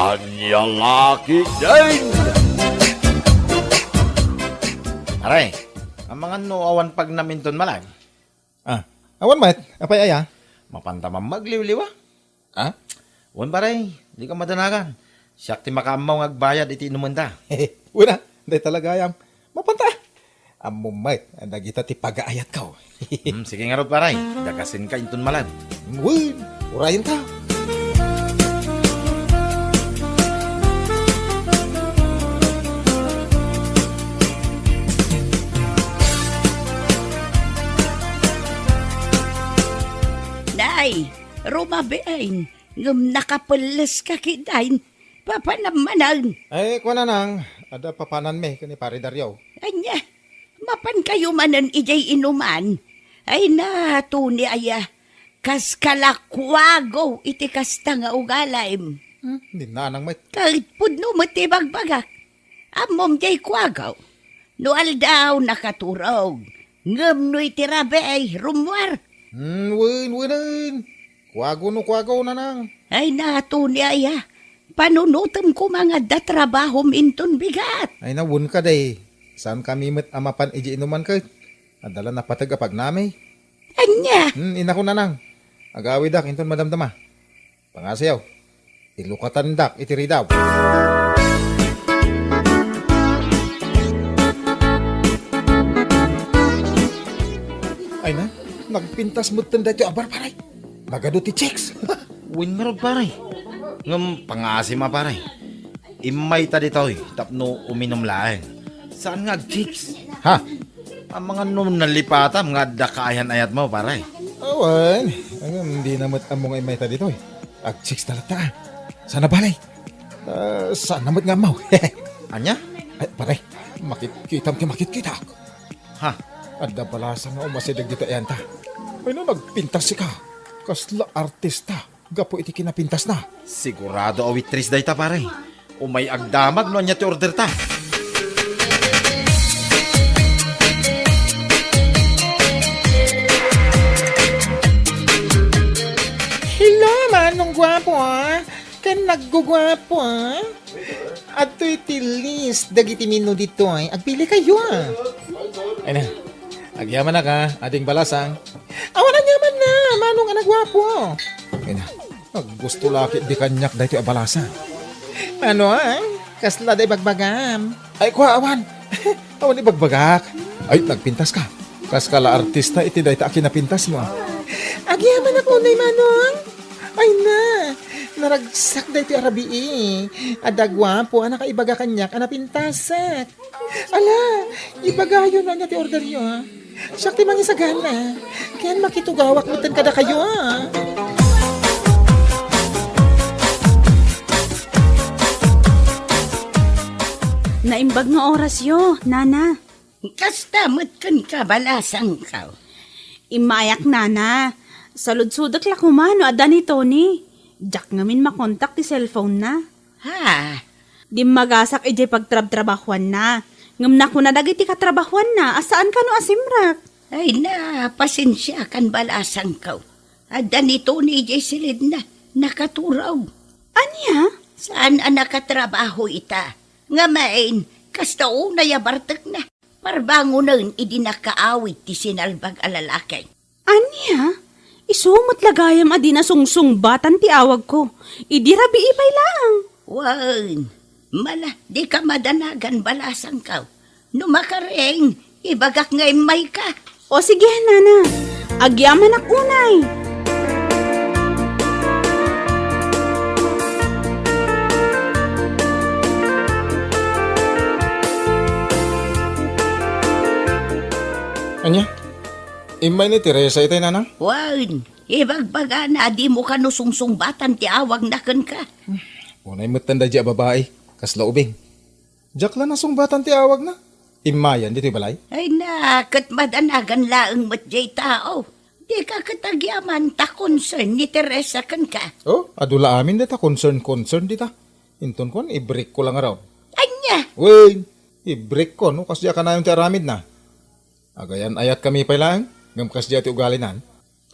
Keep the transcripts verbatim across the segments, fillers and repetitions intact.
Ania la ketdin? Pare, amangan no awan pagnam inton malag? Ah, awan met. Apay aya? Mapanta man magliwliwa. Ah? Wen, pare, dika madanagan. Siak ti makaammo nga agbayad iti inumenta. Wen a, dayta la gayam. Mapanta. Ammom met a dagita ti pagaayatko. Hmm, sige ngarud, pare. Dagasenka inton malag. Wen, urayenta. Nay, rumabiin, ngem nakapelleska ketdin. Papanam manen. Ay, kuana nang, adda papananmi ken ni Pare Dario. Ania, mapankayo manen idiay inuman? Ay na, Tony aya, kas kalakuago iti kasta nga ugalim. Hmm, dinanang met. Ket pudno met ti bagbagak. Ammom diay kuagaw. No aldaw, nakaturog. Ngem no iti rabii, rummuar. Hmm, wen, wenen. Kuago no kuagaw, nanang. Ay na, Tony aya. Panunotem koma nga adda trabahom inton bigat. Ay na, wen kadi. Saan kami met a mapan iti inuman ket adda la napateg a pagnami. Ania? Hmm, inako, nanang. Agawidak inton madamdama. Pangasiyo, ilukatandak iti ridaw. Ay na, nagpintas metten daytoy a bar, pare. Nagadu ti chicks. Wen ngarud, pare. Ngem pangaasim a, pare. Immayta ditoy tapno uminum laeng. Saan nga agchicks? Ha? Amangan no nalipatam nga adda kaayan-ayatmo, pare. Awan. Ngem dina met ammo nga immayta ditoy. Agchicks talaga. Saan a bale? Ah, saan a met nga ammo? Ania? Ay, pare, makitkitam ti makitkitak. Ha? Adda balasang nga umasi dagita ayanta. Ay na, nagpintas sika. Kasla artista. Gapu iti kinapintasna. Sigurado a waitress dayta, pare. Umay agdamag no ania ti orderta. Hello, Manong Guapo, ah. Ken nagguguapo, ah. Adtoy ti list dagiti menu ditoy. Agpili kayo, ah. Ay na. Agyamanak, ah, ading balasang. Awan aniamanna, Manong a naguapo. Ay na. Aggusto la ketdi kaniak daytoy a balasang. Manong, kasla da ibagbagam? Ay, kua, awan. Awan ibagbagak. Ay, nagpintaska. Kaska la artista iti dayta a kinapintasmo. Agyamanak unay, Manong. Ay na, naragsak daytoy a rabii. Adda guapo a nakaibaga kaniak a napintasak. Ala, ibagayo no ania ti orderyo, ah. Siak ti mangisagana. Ken makitugawak metten kadakayo, ah. Naimbag nga orasyo, nana. Kasta met kenka, balasangko. Immayak, nana. Saludsodek la koma no adda ni Tony. Diak ngamin makontak ti cellphone-na. Ha? Dimmagasak idiay pagtrabtrabahuanna. Ngem nakuna dagiti katrabahuanna a saan kano a simrek. Ay na, pasensiakan, balasangko. Adda ni Tony idiay silidna. Nakaturog. Ania? Saan a nakatrabaho ita. Ngem, kasta unay a bartekna. Parbangonen idi nakaawid ti sinalbag a lalaki. Ania? Isu met la gayam a di nasungsungbatan ti awagko. Idi rabii pay laeng. Wen, mala, dika madanagan, balasangko. No makaring, ibagak nga immayka. O sige, nana. Agyamanak unay. Ania? Immay ni Teresa itay, nana? Wen, ibagbagana a dimo kano sungsungbatan ti awagna kenka. Unay metten daydiay a babai, kasla ubing. Diak la nasungbatan ti awagna. Immayan ditoy balay? Ay na, ket madanagan laeng met diay tao. Dika ket agyaman ta concern ni Teresa kenka. Oh, adu la amin dayta concern-concern dita. Inton kuan, i-break ko la ngarud. Ania? Wen, i-break ko, no? Kasdiay a kanayon ti aramidna. Agayan-ayatkami pay laeng, ngem kasdiay ti ugalinan.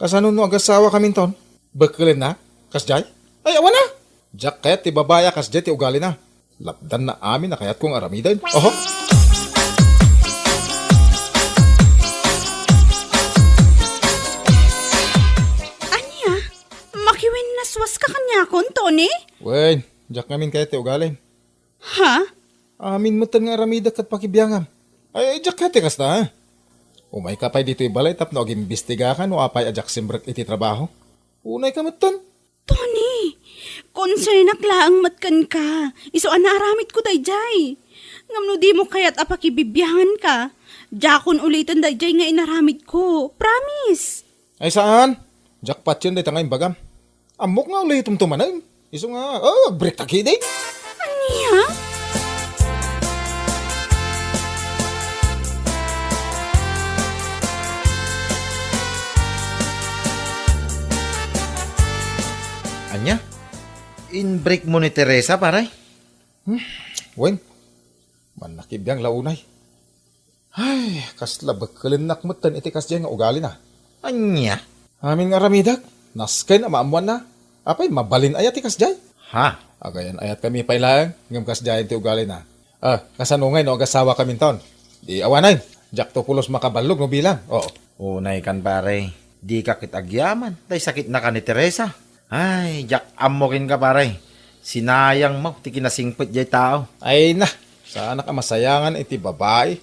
Kasano no agasawa kaminton? Bekkelenna? Kasdiay? Ay, awan a! Diak kayat ti babai a kasdiay ti ugalina. Lapdanna amin a kayatko nga aramiden. Oho. Ania? Makiwinnaswaska kaniakon, Tony? Wen, diak ngamin kayat ti ugalim. Ha? Amin metten nga aramidek ket pakibiangam. Ay, diak kayat ti kasta, ha? Umayka pay ditoy balay tapno agimbistigaka no apay a diak simrek iti trabaho. Unayka metten. Tony, konsernak laeng met kenka. Isu a naaramidko daydiay. Ngem no dimo kayat a pakibibianganka, diakon uliten daydiay nga inaramidko. Promise. Ay saan? Diak patien dayta nga imbagam. Ammok nga ulitemto manen. Isu nga, oh, agbreak ta ketdi. Ania? Ania? Inbreak mo ni Teresa, pare? Hmm, wen. Mannakibiang la unay. Ay, kasla bekkelennak metten iti kasdiay nga ugalina. Ania? Amin nga aramidek, nasken a maammoanna. Apay, mabalin aya ti kasdiay? Ha? Agayan-ayatkami pay laeng, ngem kasdiay ti ugalina. Ah, kasano ngay no agasawakaminton? Di awanen, diakto pulos makaballog no bilang. Oo. Unaykan, pare. Dika ket agyaman, tay sakitnaka ni Teresa. Ay, diak ammo kenka, pare. Sinayangmo ti kinasingpet jay tao. Ay na, saanak a masayangan iti babai.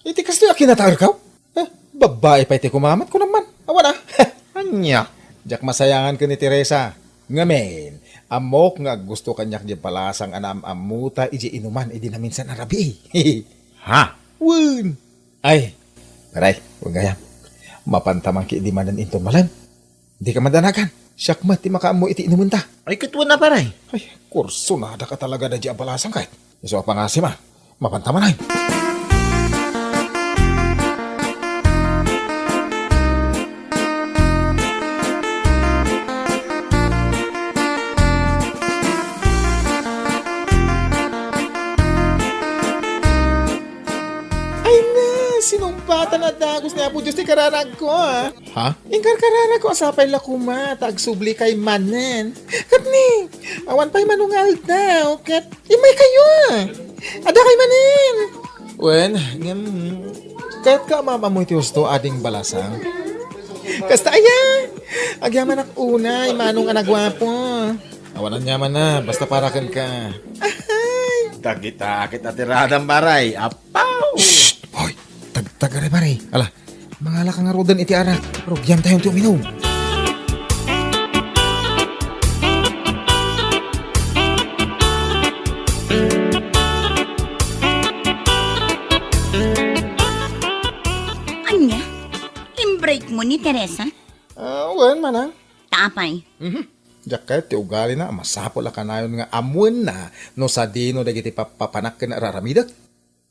Iti kastoy a kinataerkaw? Eh, babai pay ti kumamat, kunam man. Awan a. Ania? Diak masayangan ken ni Teresa. Ngamin, ammok nga aggusto kaniak di balasang a naam-ammota iti inuman idi naminsan a rabii. Ha? Wen. Ay, paray, wen gayam. Mapanta man ketdi manen inton malem. Dika madanagan. Siak met ti makaammo iti inumenta. Ay, ket wen a, pare. Ay, kursunada ka talaga daydi a balasang ket. Isu a pangasim a. Mapanta manen. Ay na, sinumpatan a dagus ni Apo Dios ti kararagko, a. Ha? Inkarkararagko a sapay la koma ta agsublikay manen. Ket ni, awan pay manungaldaw, ket immaykayo, a. Adda kay manen. Wen, ngem, kayatka a maam-ammo iti husto, ading balasang? Kasta aya, agyamanak unay, manong a naguapo. Awan aniaman a, basta para kenka. Ahay! Dagita ket a ti radam, pare. Apaw! Shh! Hoy! Tagtagare, pare. Ala, mangalaka ngaruden iti arak. Rugiantayon ti uminum. Ania? Inbreak mo ni Teresa? Ah, wen, manang. Ta apay? Mhm. Diak kayat ti ugalina a masapul a kanayon nga ammoenna no sadino dagiti pappapanak ken ar-aramidek.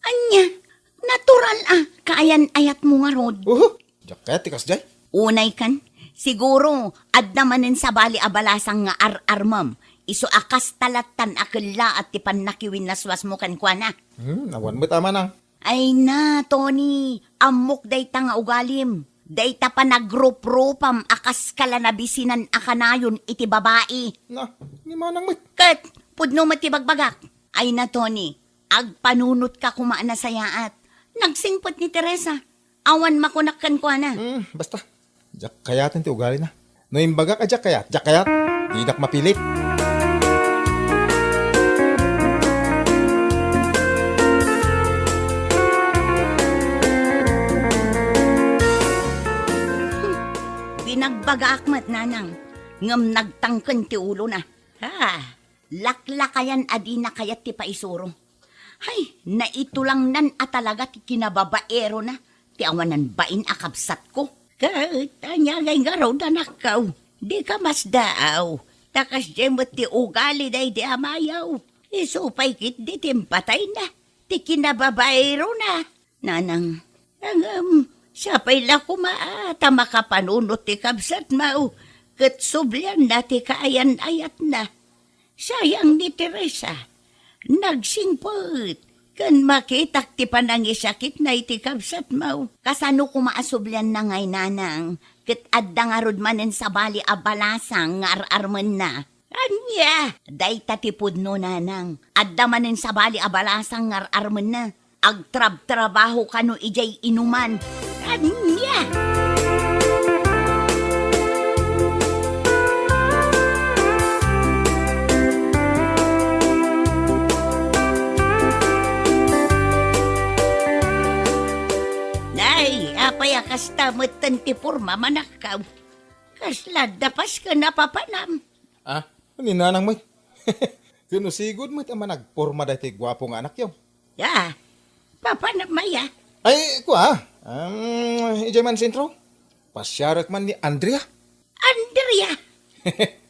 Ania? Natural a kaayan-ayatmo ngarud. Uhu, diak kayat ti kasdiay. Unaykan, siguro, adda manen sabali a balasang nga ar-armem. Isu a kasta lattan a kellaat ti pannakiwinnaswasmo kenkuana. Hmm, awan met a manang. Ay na, Tony, ammok dayta nga ugalim. Dayta panagruprupam a kas kala nabisinan a kanayon iti babai. Na, ni manang met. Ket, pudno met ti bagbagak. Ay na, Tony, agpanunotka koma a nasayaat. Nagsingpet ni Teresa. Awan makunak kenkuana. Hmm, basta. Diak kayaten ti ugalina. No imbagak a diak kayat, diak kayat. Dinak mapilit. Binagbagaak met, nanang, ngem nagtangken ti ulona. Ha, laklakayan a dina kayat ti paisuro. Hay, naitulangnan a talaga ti kinababaerona ti awanan bain a kabsatko. Ket ania ngay ngarud, anakko? Dika masdaaw, ta kasdiay met ti ugali daydi amayo. Isu pay ketdi ti impatayna, ti kinababaerona. Nanang, ngem, siapay la koma a ta makapanunot ti kabsatmo, ket sublianna ti kaayan-ayatna. Sayang ni Teresa, nagsingpet, ken makitak ti panangisakitna iti kabsatmo. Kasano koma a sublianna ngay, nanang, ket adda ngarud manen sabali a balasang nga ar-armenna? Ania, dayta ti pudno, nanang. Adda manen sabali a balasang nga ar-armenna. Agtrabtrabaho kano idiay inuman. Ania? Nay, apay a kasta metten ti porma, manakkaw? Kasla adda pasken a papanam? Ah, ni nanang met. Ken usigod met a managporma daytoy guapo nga anakyo. Ya, papanam aya? Ay, kua, um, idiay man sentro. Pasiarek man ni Andrea. Andrea?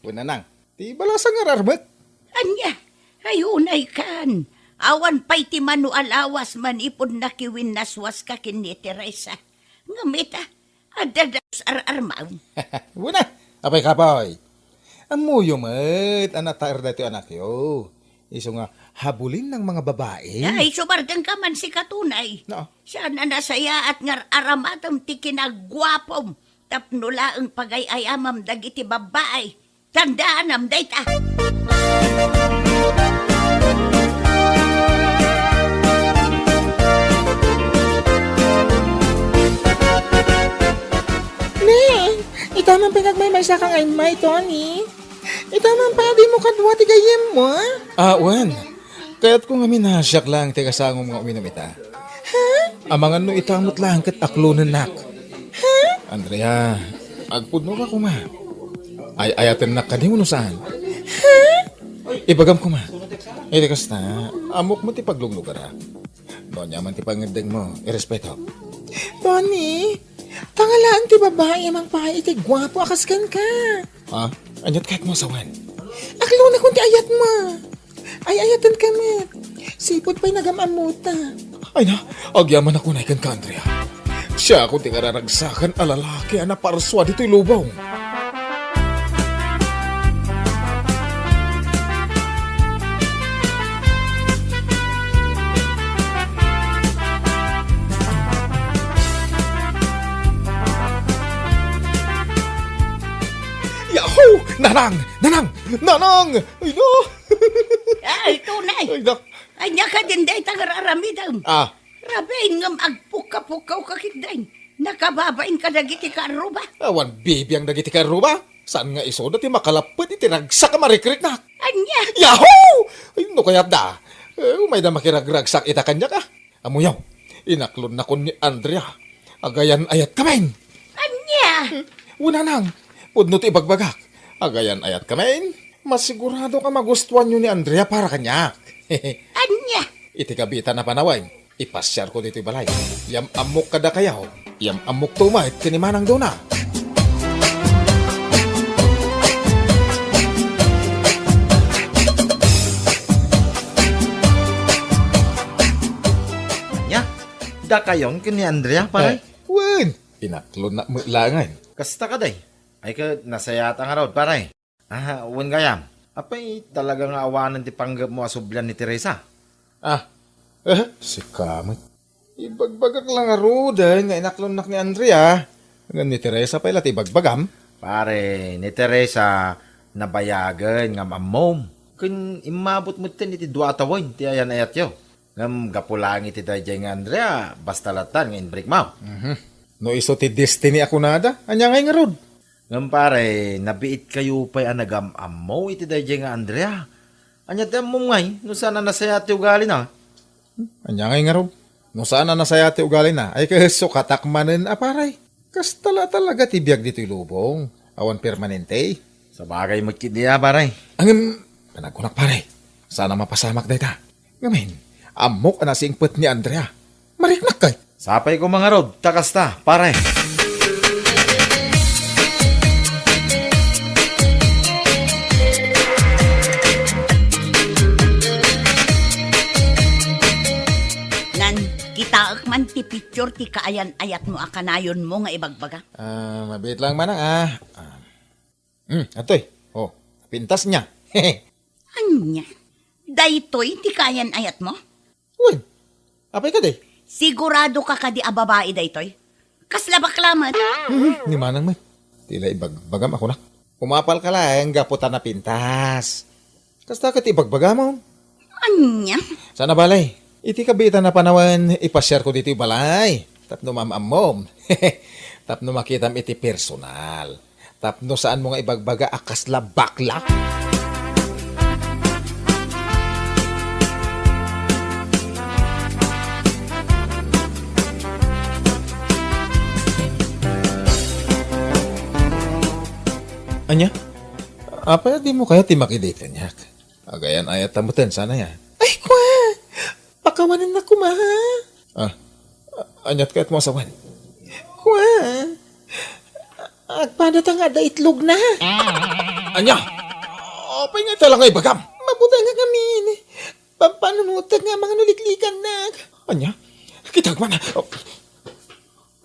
Wen, nanang, ti balasang nga ar-armek. Ania? Ay, unay kan. Awan pay ti mano a lawas manipud nakiwinnaswaska ken ni Teresa. Ngem ita, adda dagus ar-armaw. Wen a, apay kapoy? Ammoyo met a nataer daytoy anakyo. Isu nga, habulin ng mga babae. Ay, sumardengka man sika, tunay. No. Saan a nasayaat nga ar-aramatem ti kinaguapom tapno laeng pagay-ayamam dagiti babae. Tandaanam dayta. Ne, ita man pay nga agmaymaysa kang immay, Tony. Ita man pay a dimo kadua ti gayyemmo, a? Ah, wen. Kayatko ngamin a siak laeng ti kasangom nga uminom ita. Ha? Amangan no ita met laeng ket aklonennak. Ha? Andrea, agpudnoka koma. Ay-ayatennak kadi wenno saan? Ha? Ibagam koma. Iti kasta, ammok met ti pagluglugarak. No ania man ti pangngeddengmo, irespetok. Tony, tangalaen ti babai a mangpaay iti guapo a kas kenka. Ha? Aniat kayatmo a sawen? Aklonakon ti ayatmo. Ay-ayatenka met. Sipud pay nagam-ammota. Ay na, agyamanak unay kenka, Andrea. Siakon ti kararagsakan a lalaki a naparsua ditoy lubong. Yahoo! Nanang! Nanang! Nanang! Ay, no! Ay, tunay. Ay, nak. Ania kadin dayta nga ar-aramidem? Ah. Rabiin ngem agpukkapukkawka ketdin. Nakababain kadagiti kaarruba. Awan bibiang dagiti kaarruba. Saan nga isuda ti makalapped iti ragsak a marikriknak? Ania? Yahoo! Ay, no kayat da. Eh, umayda makiragragsak ita kaniak, ah. Ammoyo, inaklonnakon ni Andrea. Agayan-ayatkami. Ania? Wen, nanang, pudno ti ibagbagak. Agayan-ayatkami. Masiguradok a magustuanyo ni Andrea para kaniak. Ania? Iti kabitan a panawen, ipasiarko ditoy balay. Yam-ammok kadakayo. Yam-ammokto met ken ni Manang Dona. Ania? Dakayon ken ni Andrea, pare? Eh, wen, inaklonnak met laengen. Kasta kadi? Ay, ket nasayaat ngarud, pare. Ah, wen gayam. Apay, talaga nga awanen ti panggepmo a sublian ni Teresa? Ah, eh, sika met. Ibagbagak la ngaruden nga inaklonnak ni Andrea. Ngem ni Teresa pay la ti ibagbagam. Pare, ni Teresa, nabayagen nga am-ammom. Ken immabut metten iti dua a tawen ti ayan-ayatyo. Ngem gapu laeng iti daydiay nga Andrea, basta latta nga inbrikmo. Mhm. No isu ti destiny a kunada, ania ngay ngarud? Ngem pare, nabiitkayo pay a nagam-ammo iti daydiay nga Andrea. Ania ti ammom ngay no saan a nasayaat ti ugalina? Ania ngay ngarud? No saan a nasayaat ti ugalina, ay ket sukatak manen a pare. Kasta la talaga ti biag ditoy lubong. Awan permanente. Sabagay met ketdi a, pare. Ngem, panagkunak, pare. Saan a mapasamak dayta. Ngamin, ammok a nasingpet ni Andrea. Mariknak kay? Sapay koma ngarud, ta kasta, pare. Nan, kitaek man ti picture ti kaayan-ayatmo a kanayonmo nga ibagbaga. Ah, mabiit lang, manang, ah. Ah. Hmm, atoy. Oh, pintas niya. Ania? Daytoy ti kaayan-ayatmo? Wen, apay kadi? Sigurado ka kadi a babae daytoy? Kasla bakla met. Hmm, ni manang met. Ti la ibagbagam a kunak. Umapalka laeng gapu ta napintas. Kasta ket ibagbagam? Ania? Saan a bale. Iti kabiitan a panawen, ipasiarko ditoy balay. Tapno maam-ammom. Tapno makitam iti personal. Tapno saanmo nga ibagbaga a kasla bakla. Ania? Apay a dimo kayat ti makidi kaniak? Agayan-ayat ta metten, saan aya? Ay, kua! Pakawanennak koma, ha? Ah, a-, aniat kayatmo a sawen? Kua! Agpadata nga adda itlogna. Ania? Apay nga ita la nga ibagam? Mabutengak ngamin. Pampanunotek nga amangan no liklikannak. Ania? Kitak man.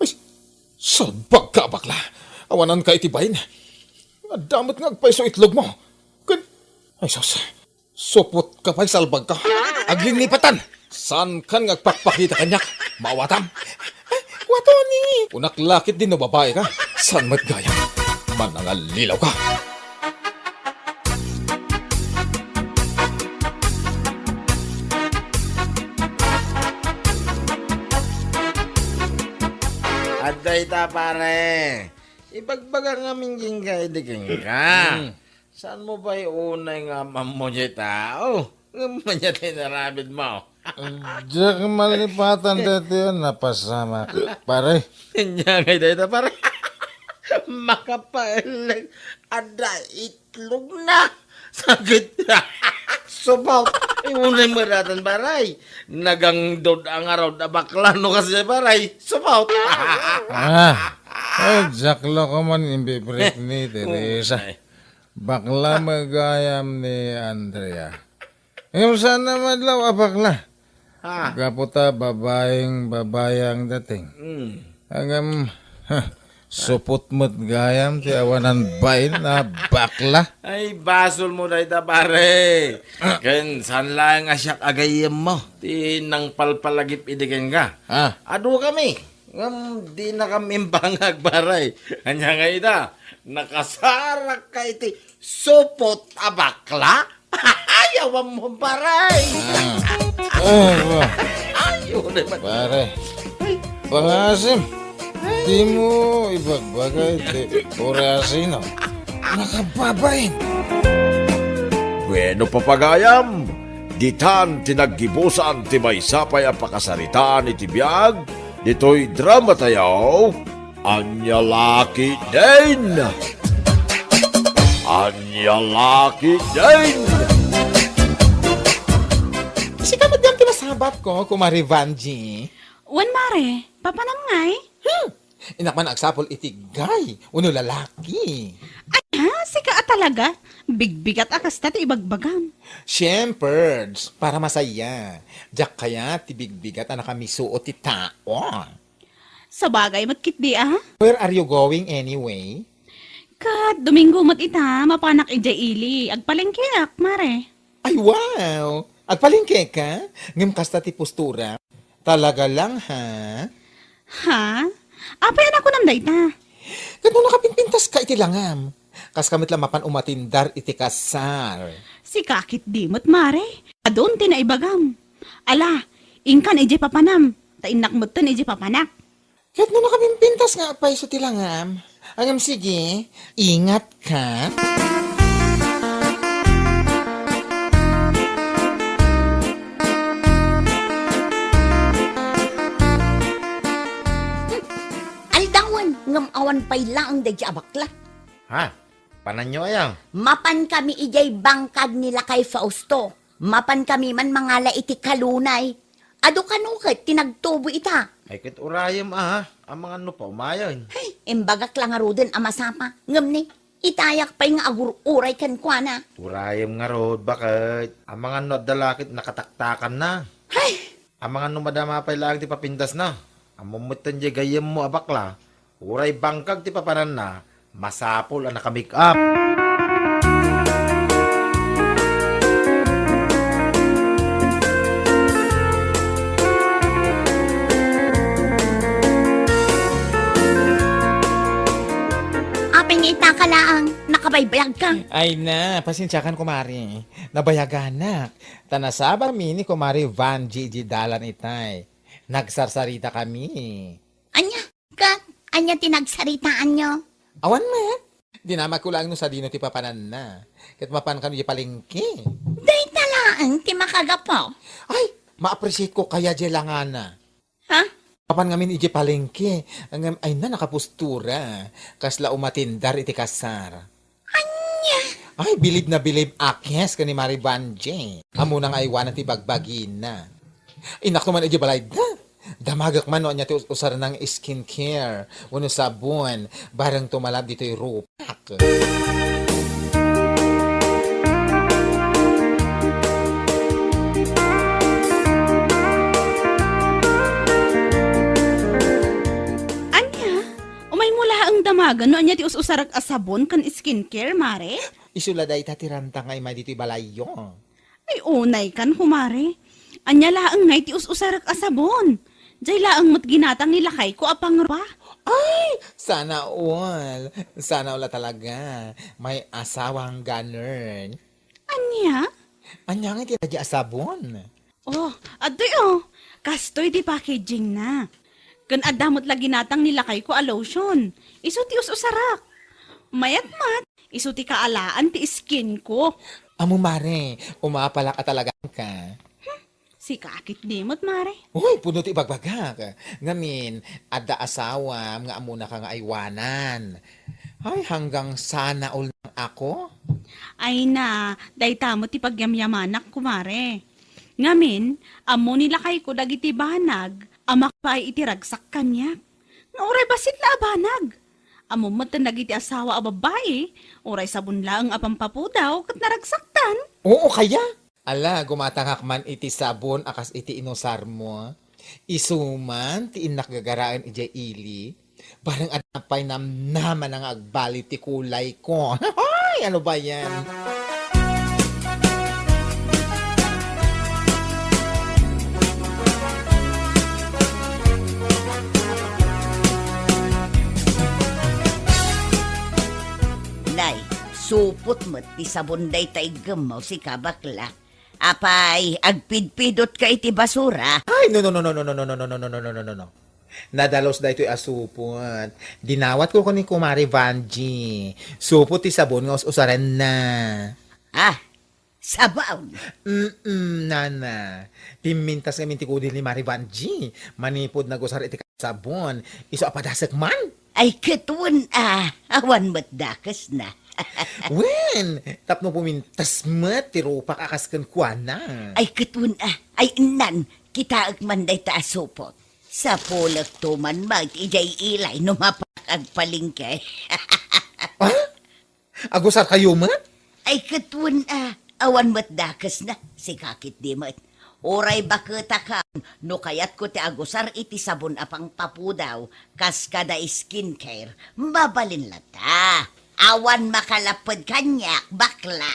Ay, salbagka a bakla. Awananka iti bain. Adda met nga agpayso itlogmo. Ken, ay sus, supotka pay, salbagka. Aglinnipatan. Saankan nga agpakpakita kaniak. Maawatam. Ay, kua, Tony. Kunak la ketdi no babaika. Saan met gayam? Manangallilaw ka. Adda ita, pare. Ibagbaga ngamin kenka idi kenka. Hmm. Saanmo pay unay nga am-ammo diay tao? Ngem ania ti inaramidmo? Diak malipatan daytoy a napasamak, pare. Ania ngay dayta, pare? Makapaelleng. Adda itlogna. Sakit. Supaw. Unay met daytan, pare. Nagangdod a ngarud a bakla no kasdiay, pare. Supaw. Ah, ay, diak la koma imbibirik ni Teresa. Unay. Bakla met gayam ni Andrea. Ngem saan a madlaw a bakla. Ah. Gapu ta babaeng babai ang dating. Mm. Ngem, ha, supot met gayam ti awanan bain a bakla. Ay, basolmo dayta, pare. Ah. Ken saan laeng a siak a gayyemmo ti nangpalpalagip idi kenka. Ah. Adu kami. Ngem dinakam imbangag, pare. Ania ngay ita? Nakasarakka iti supot a bakla? Ay, awanmo, pare. Ah. Ay, wa. Ay, unay met. Pare. Ay. Pangasim. Ay. Dimo ibagbaga iti uray asino. Nakababain. Bueno, papagayam, ditan ti naggibusan ti maysa pay a pakasaritaan iti biag ditoy drama tayo, Ania La Ketdin! Ania La Ketdin! Sika met gayam ti masabatko, Kumare Vangie. Wen, Mare, papanam ngay? Hmm. Innak man agsapul iti guy wenno lalaki. Ania, sika a talaga? Bigbigat a kasta ti ibagbagam. Siempre, para masaya. Diak kayat ti bigbigat a nakamisuot ti tao. Sabagay met ketdi a. Where are you going anyway? Ket Domingo met ita, mapanak idiay ili. Agpalengkeak, Mare. Ay, wow! Agpalengke ka? Ngem kasta ti postura? Talaga lang, ha? Ha? Apay a nakunam dayta? Ket no nakapinpintas ka iti langam, kas ka met la mapan umatindar iti kasar. Sika ketdi met, Mare. Adun ti naibagam. Ala, inkan idiay papanam, ta innak metten idiay papanak. Ket no nakapimpintas nga agpayso ti langam, ngem sige, ingat ka. Aldawen, ngem awan pay laeng daydi a bakla. Ha? Pananyo aya? Mapan kami idiay bangkag ni Lakay Fausto. Mapan kami man mangala iti kalunay. Adu kano ket ti nagtubo ita. Ay, ket urayem a, amangan no paumayen. Hay, imbagak la ngaruden a masapa. Ngem ni, itayak pay nga agur-uray kenkuana. Urayem ngarud, baket? Amangan no adda la ket nakataktakanna. Hay! Amangan no madama pay laeng ti papindasna. Ammom metten diay gayyemmo a bakla. Uray bangkag ti papananna, masapul a naka-make up. Apay nga ita ka laeng, nakabay Ay, bayagka. Ay na, pasensiakan, kumare. Nabayaganak. Ta nasabami ni Kumare Vangie idiay dalan itay. Nagsarsaritakami. Ania? Ket ania ti nagsaritaanyo? Awan met. Dinamagko laeng no sadino ti papananna. Ket mapan kano idiay palengke. Dayta laeng ti makagapu. Ay, ma-appreciate ko kaya diay langana. Ha? Mapan ngamin idiay palengke, ngem ay na nakapostura. Kasla umatindar iti kasar. Ania? Ay, bilib na bilib a kes ken ni Mare Vangie. Ammona nga aywanan ti bagbagina. Innakto man idiay balayda. Damagek man no ania ti us-usarna nga skincare wenno sabon, bareng tumalab ditoy rupak. Ania? Umaymo laeng damagen no ania ti us-usarek a sabon ken skincare, Mare? Isu la dayta ti ranta nga immay ditoy balayyo. Ay, unaykan, kumare. Ania laeng ngay ti us-usarek a sabon? Diay laeng met ginatang ni lakayko a pangrupak. Ay, sana all. Sana all a talaga. May asawang ganun. Ania? Ania ngay ti radia a sabon? Oh, adtoy, oh. Kastoy ti packaging na. Ken adda met la ginatang ni lakayko a lotion. Isu ti us-usarek. Mayat met, isu ti kaalaan ti skin ko. Amo, mare, umapalak a talaga ka. Hmm, sika a ketdi met, mare. Uy, pudno ti ibagbagak. Ngamin, adda asawam nga ammona ka nga aywanan. Ay, hanggang sana all nang ako? Ay na, dayta met ti pagyamyamanak, kumare. Ngamin, ammo ni lakayko dagiti banag a makapaay iti ragsak kaniak. Nga uray bassit la a banag. Ammo met dagiti asawa a babbai, uray sabon laeng a pampapudaw ket naragsaktan. Oo, kaya? Ala, gumatangak man iti sabon a kas iti inusarmo. Isu man ti innak gagaraen idiay ili. Bareng adda pay namnamana nga agbaliw ti kulayko. Hoy! Ano ba yan? Nay, supot met ti sabon dayta iggemmo, sika bakla. Apay, agpidpidotka iti basura? Ay, no, no, no. Nadalus daytoy a supot. Dinawatko ken ni Kumare Vangie. Supot ti sabon nga us-usaranna. Ah, sabon? Mm-mm, nana. Pimmintas ngamin ti kudil ni Mare Vangie. Manipud nagusar iti sabon. Isu a padasek man? Ay, ket wen a, awan met dakesna. Wen, tapno pumintas met ti rupak a kas kenkuana. Ay, ket wen a, ay, innan, kitaek man dayta a supot. Sapulekto man met idiay ilay no mapan agpalengke. Ah? Agusarkayo met? Ay, ket wen a, awan met dakesna, sika ketdi met. Uray baketakam no kayatko ti agusar iti sabon a pangpapudaw kas kada skincare, mabalin latta. Awan makalapped kaniak, bakla.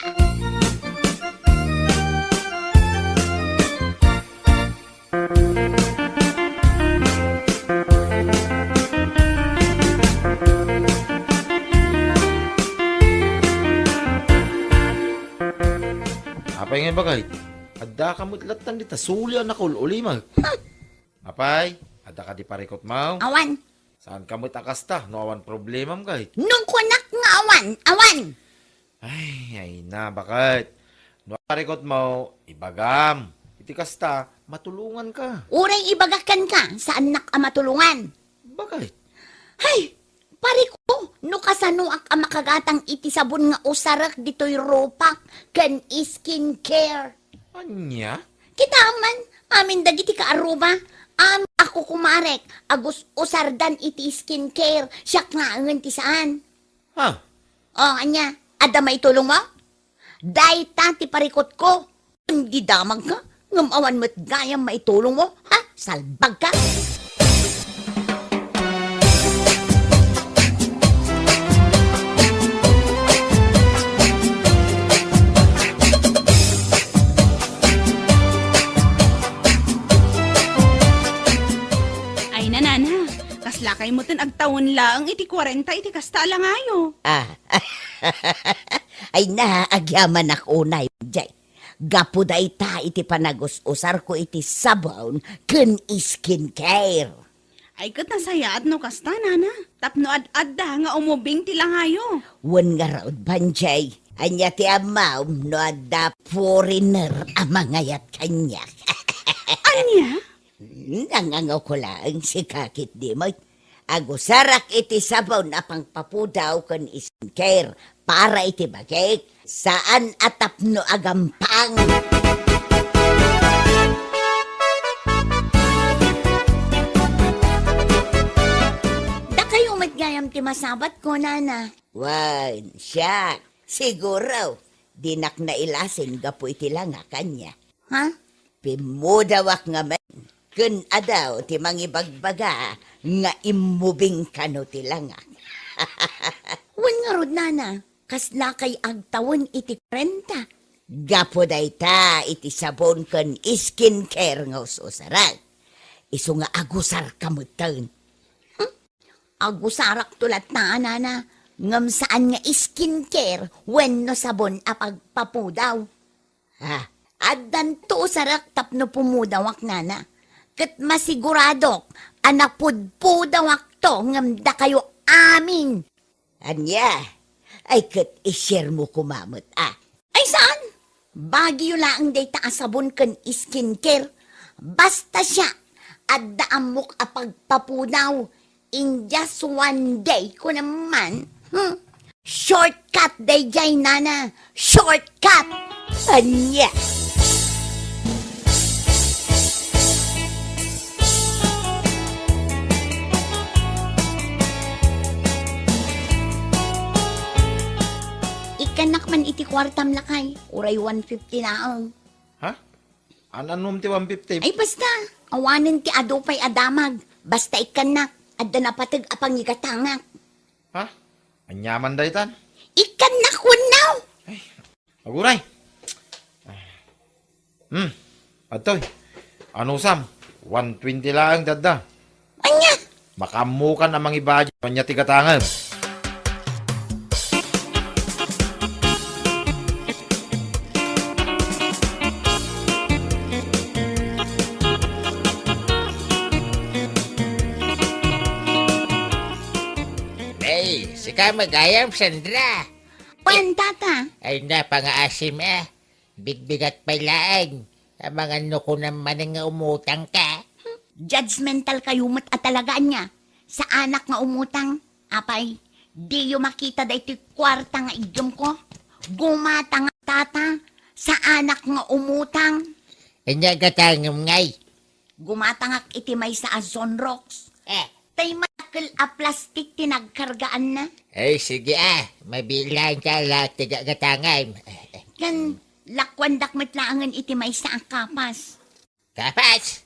Apay ngay, bagay? Addaka met lattan dita, suli a nakaul-ulimek. Apay, adda kadi parikutmo? Awan. Saan ka met a kasta no awan problemam, kay? No kunak nga awan, awan. Ay, ay na, baket? No parikutmo, ibagam. Iti kasta, matulongan ka. Uray ibagak kenka, saannak a matulongan. Baket? Hay, pariko, no kasanoak a makagatang iti sabon nga usarek ditoy rupak ken skincare. Ania? Kitaem man, amin dagiti kaaruba, amin a kukumarek, agus-usardan iti skincare, siak laengen ti saan. Ha? O, ania? Adda maitulongmo? Dayta ti parikutko. Indi damagka, ngem awan met gayam maitulongmo, ha? Salbagka! Ay, nanana, kaslakay metten agtawen laeng iti kuarenta iti kasta a langayo. Ah, Ay na, agyamanak unay, jay. Gapu dayta iti panagus-usarko iti sabon ken skincare. Ay, ket nasayaat no kasta, nana. Tapno ad-adda nga umubing ti langayo. Wen ngarud, Banjay. Ania ti ammam no adda foreigner a mangayat kaniak? Ania? Hmm, nangangawko laeng, sika ketdi met. Agusarak iti sabon a pangpapudaw ken skincare para iti bagik. Saan a tapno agampang. Dakayo met gayam ti masabatko, nana. Wen, siak. Siguro, dinak nailasin gapu iti langak, ania. Ha? Pimmudawak ngamin. Ken adu ti mangibagbaga nga immubing kano ti langak. Wen ngarud, nana, kaslakay agtawen iti kuarenta? Gapu dayta iti sabon ken skincare nga us-usarek. Isu nga agusarka metten. Hmm? Agusarakto latta, nana, ngem saan nga skincare wenno sabon a pagpapudaw. Ha, addanto usarek tapno pumudawak, nana. Ket masiguradok a napudpudawakto ngem dakayo amin. Ania? Ay, ket i-share mo koma met, a. Ay, saan? Baguyo laeng dayta a sabon ken skincare. Basta siak, adda ammok a pagpapudaw. In just one day, kunam man. Hmm? Shortcut dayjay, nana. Shortcut! Ania? Ikkannak man iti kuartam, lakay. Uray one fifty laeng. Ha? An-, annom ti one fifty? Ay, basta. Awanen ti adu pay a damag. Basta ikkannak. Adda napateg a pangigatangak. Ha? Ania man daytan? Ikkannak wenno? Ay, aguray. Hmm. Adtoy. Anusam? One twenty laeng dadda. Ania? Makaammokan a mangibudget. Ania ti gatangem? Ay, sika met gayam, Sandra. Wen, tata. Ay na, pangaasim, a. Bigbigat pay laeng. Amangan no kunam manen nga umutangka. Judgmental kayo met a talaga, ania. Saanak nga umutang. Apay, diyo makita daytoy kuarta nga iggem ko? Gumatangak, tata. Saanak nga umutang. Ania gatangem ngay? Gumatangak iti maysa a Zonrox. Eh. Tay madakkel a plastik ti nagkargaanna. Ay, sige, a. Mabilang ka la ti gagatangem. Ken lakuandak met laengen iti maysa a kapas. Kapas?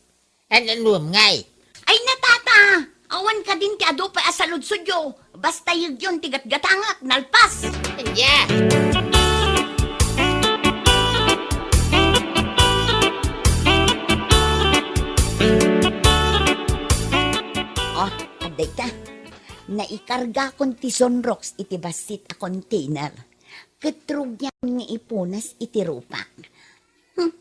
An-, annom ngay? Ay na, tata! Awan kadin ti adu pay a saludsodyo. Basta yegyon ti gatgatangak, nalpas! Ania? Oh, adda ita. Naikargakon ti Zonrox iti bassit a container. Ket rugiakon nga ipunas iti rupak. Hmm.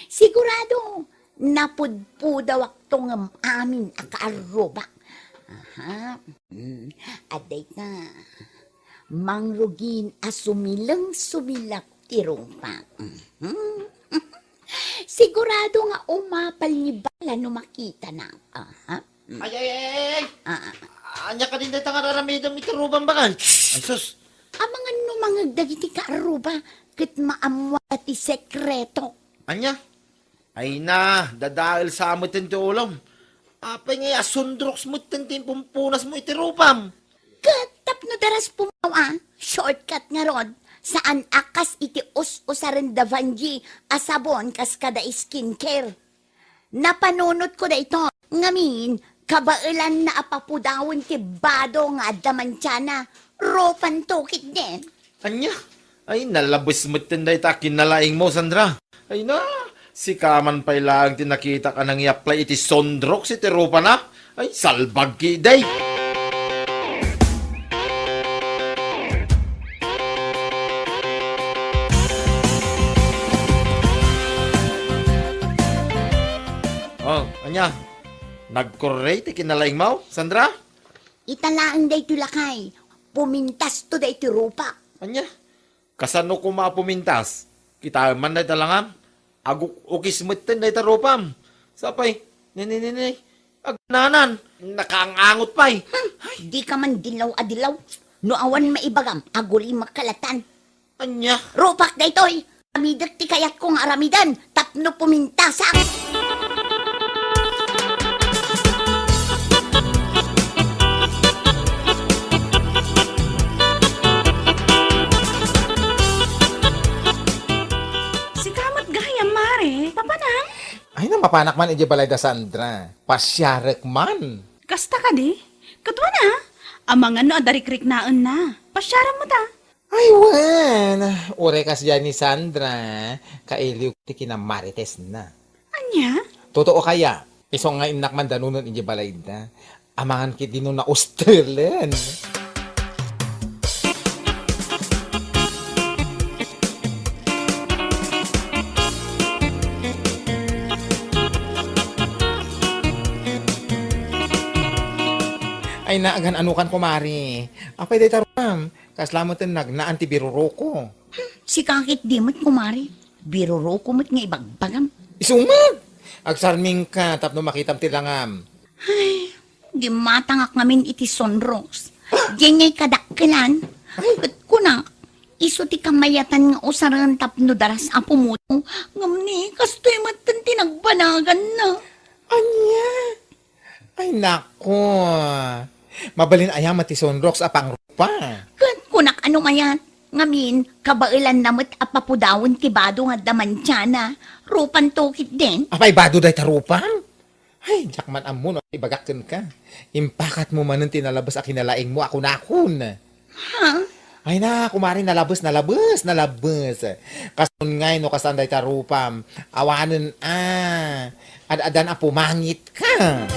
Sigurado, napudpudawakto ngem amin a kaarrubak. Aha. Hmm. Adda ita. Mangrugin a sumileng-sumilak ti rupak. Mhm. Sigurado nga umapal ni bala no makitanak. Aha. Mm. Ay, ay, ay, ay, ay! Ah, ah. Ania kadin dayta nga ar-aramidem iti rubam, bakay? Ay, sus! Amangan no mangeg dagiti kaarruba, ket maammoda ti sekreto. Ania? Ay na, dadael sa metten ti ulom. Apay ngay a Zonrox metten ti impumpunasmo iti rubam? Ket tapno daras pumaw a, shortcut ngarud, saan a kas iti us-usaren da Vanjie a sabon kas kada skincare. Napanunotko daytoy. Ngamin, kabaelanna a papudawen ti bado nga adda mantiana. Rupanto ketdin. Ania? Ay, nalabes metten dayta kinalaingmo, Sandra. Ay na, sika man pay laeng ti nakitak a nangiaplay iti Zonrox iti rupana. Ay, salbag ketdi. Ania, nagkorre ti kinalaingmo, Sandra? Ita laeng daytoy lakay, pumintasto daytoy rupak. Ania, kasano koma a pumintas? Kitaem man dayta langam. Aguk-ukis metten dayta rupam. Sapay, ni, ni, ni, ni, agnanan, nakaang-angot pay. Hmm, dika man dilaw a dilaw. No awan maibagam, agulimek kalatan. Ania? Rupak daytoy! Aramidek ti kayatko nga aramiden tapno pumintasak! Sika met gayam, Mare. Mapanam? Ay, no mapanak man idiay balay da Sandra. Pasiarek man. Kasta kadi? Kaduana? Amangan no adda rikriknaenna. Pasiaram met, a. Ay, wen. Uray kasdiay ni Sandra, kailiw ti kinammaritesna. Ania? Totoo kaya? Isu nga innak man danunen idiay balayda. Amangan ketdi no naustelen. Ay, naagan-anokan, kumare. Apay dayta rupam? Kasla met ti nagnaan ti biruroko. Hmm, sika ketdi met, kumare. Biruroko met nga ibagbagam. Isu met! Agsarmingka tapno makitam ti langam. Ay, gimmatangak ngamin iti sunrox. Diay ngay kadakkelan. Ay. Ket kunak, isu ti kamayatan nga usaren tapno daras a pumudaw. Ngem ni, kastoy metten ti nagbanaganna. Ania? Ay, nako. Mabalin aya met ti sunrox a pangrupa? Ket kunak a no mayat. Ngamin, kabaelanna met a papudawen ti bado nga adda mantiana. Rupanto ketdin. Apay bado dayta rupam? Ay, diak man ammo no ibagak kenka. Impakatmo manen ti nalabes a kinalaingmo a kunakon. Ha? Ay na, kumare, nalabes, nalabes, nalabes. Kaston ngay no kastan dayta rupam. Awanen a. Ad-adan a pumangitka.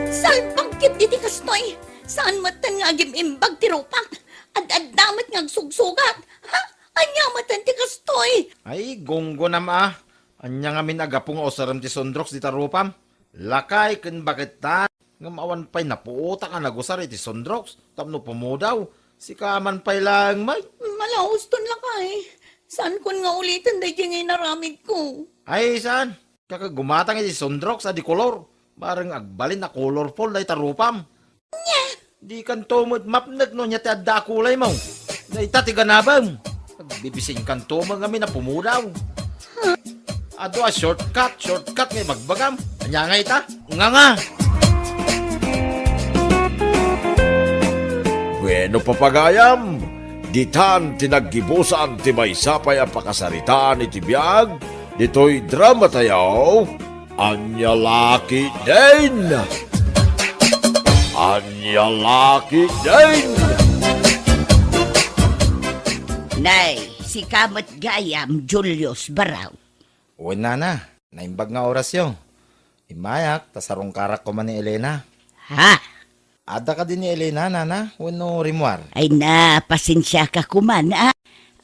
Salbag ketdi ti kastoy. Saan metten nga agim-imbag ti rupak? Ad-adda met nga agsugsugat. Ha? Ania metten ti kastoy? Ay, gunggonam a. Ania ngamin a gapu nga usarem ti sunrox dita rupam? Lakay ken bakettan, ngem awan pay napuotak a nagusar iti sunrox tapno pumudaw. Sika man pay laeng, may. Malauston lakay. Saankon nga uliten daydiay nga inaramidko. Ay, saan? Kaka gumatang iti sunrox a di kolor. Bareng agbalin a colorful dayta rupam. Nya! Dikanto met mapnek no ania ti adda a kulaymo. Dayta ti ganabem. Agbibisinkanto met ngamin a pumudaw. Adu a shortcut, shortcut nga ibagbagam. Ania nga ita? Nga nga! Bueno, papagayam, ditan ti naggibusan ti maysa pay a pakasaritaan iti biag ditoy drama tayo. Ania la ketdin? Ania la ketdin? Nay, sika met gayam, Julius Barao. Wen, nana, naimbag nga orasyo. Immayak, ta sarungkarak koma ni Elena. Ha? Adda kadi ni Elena, nana, wenno rimmuar? Ay na, pasensiaka koma, a.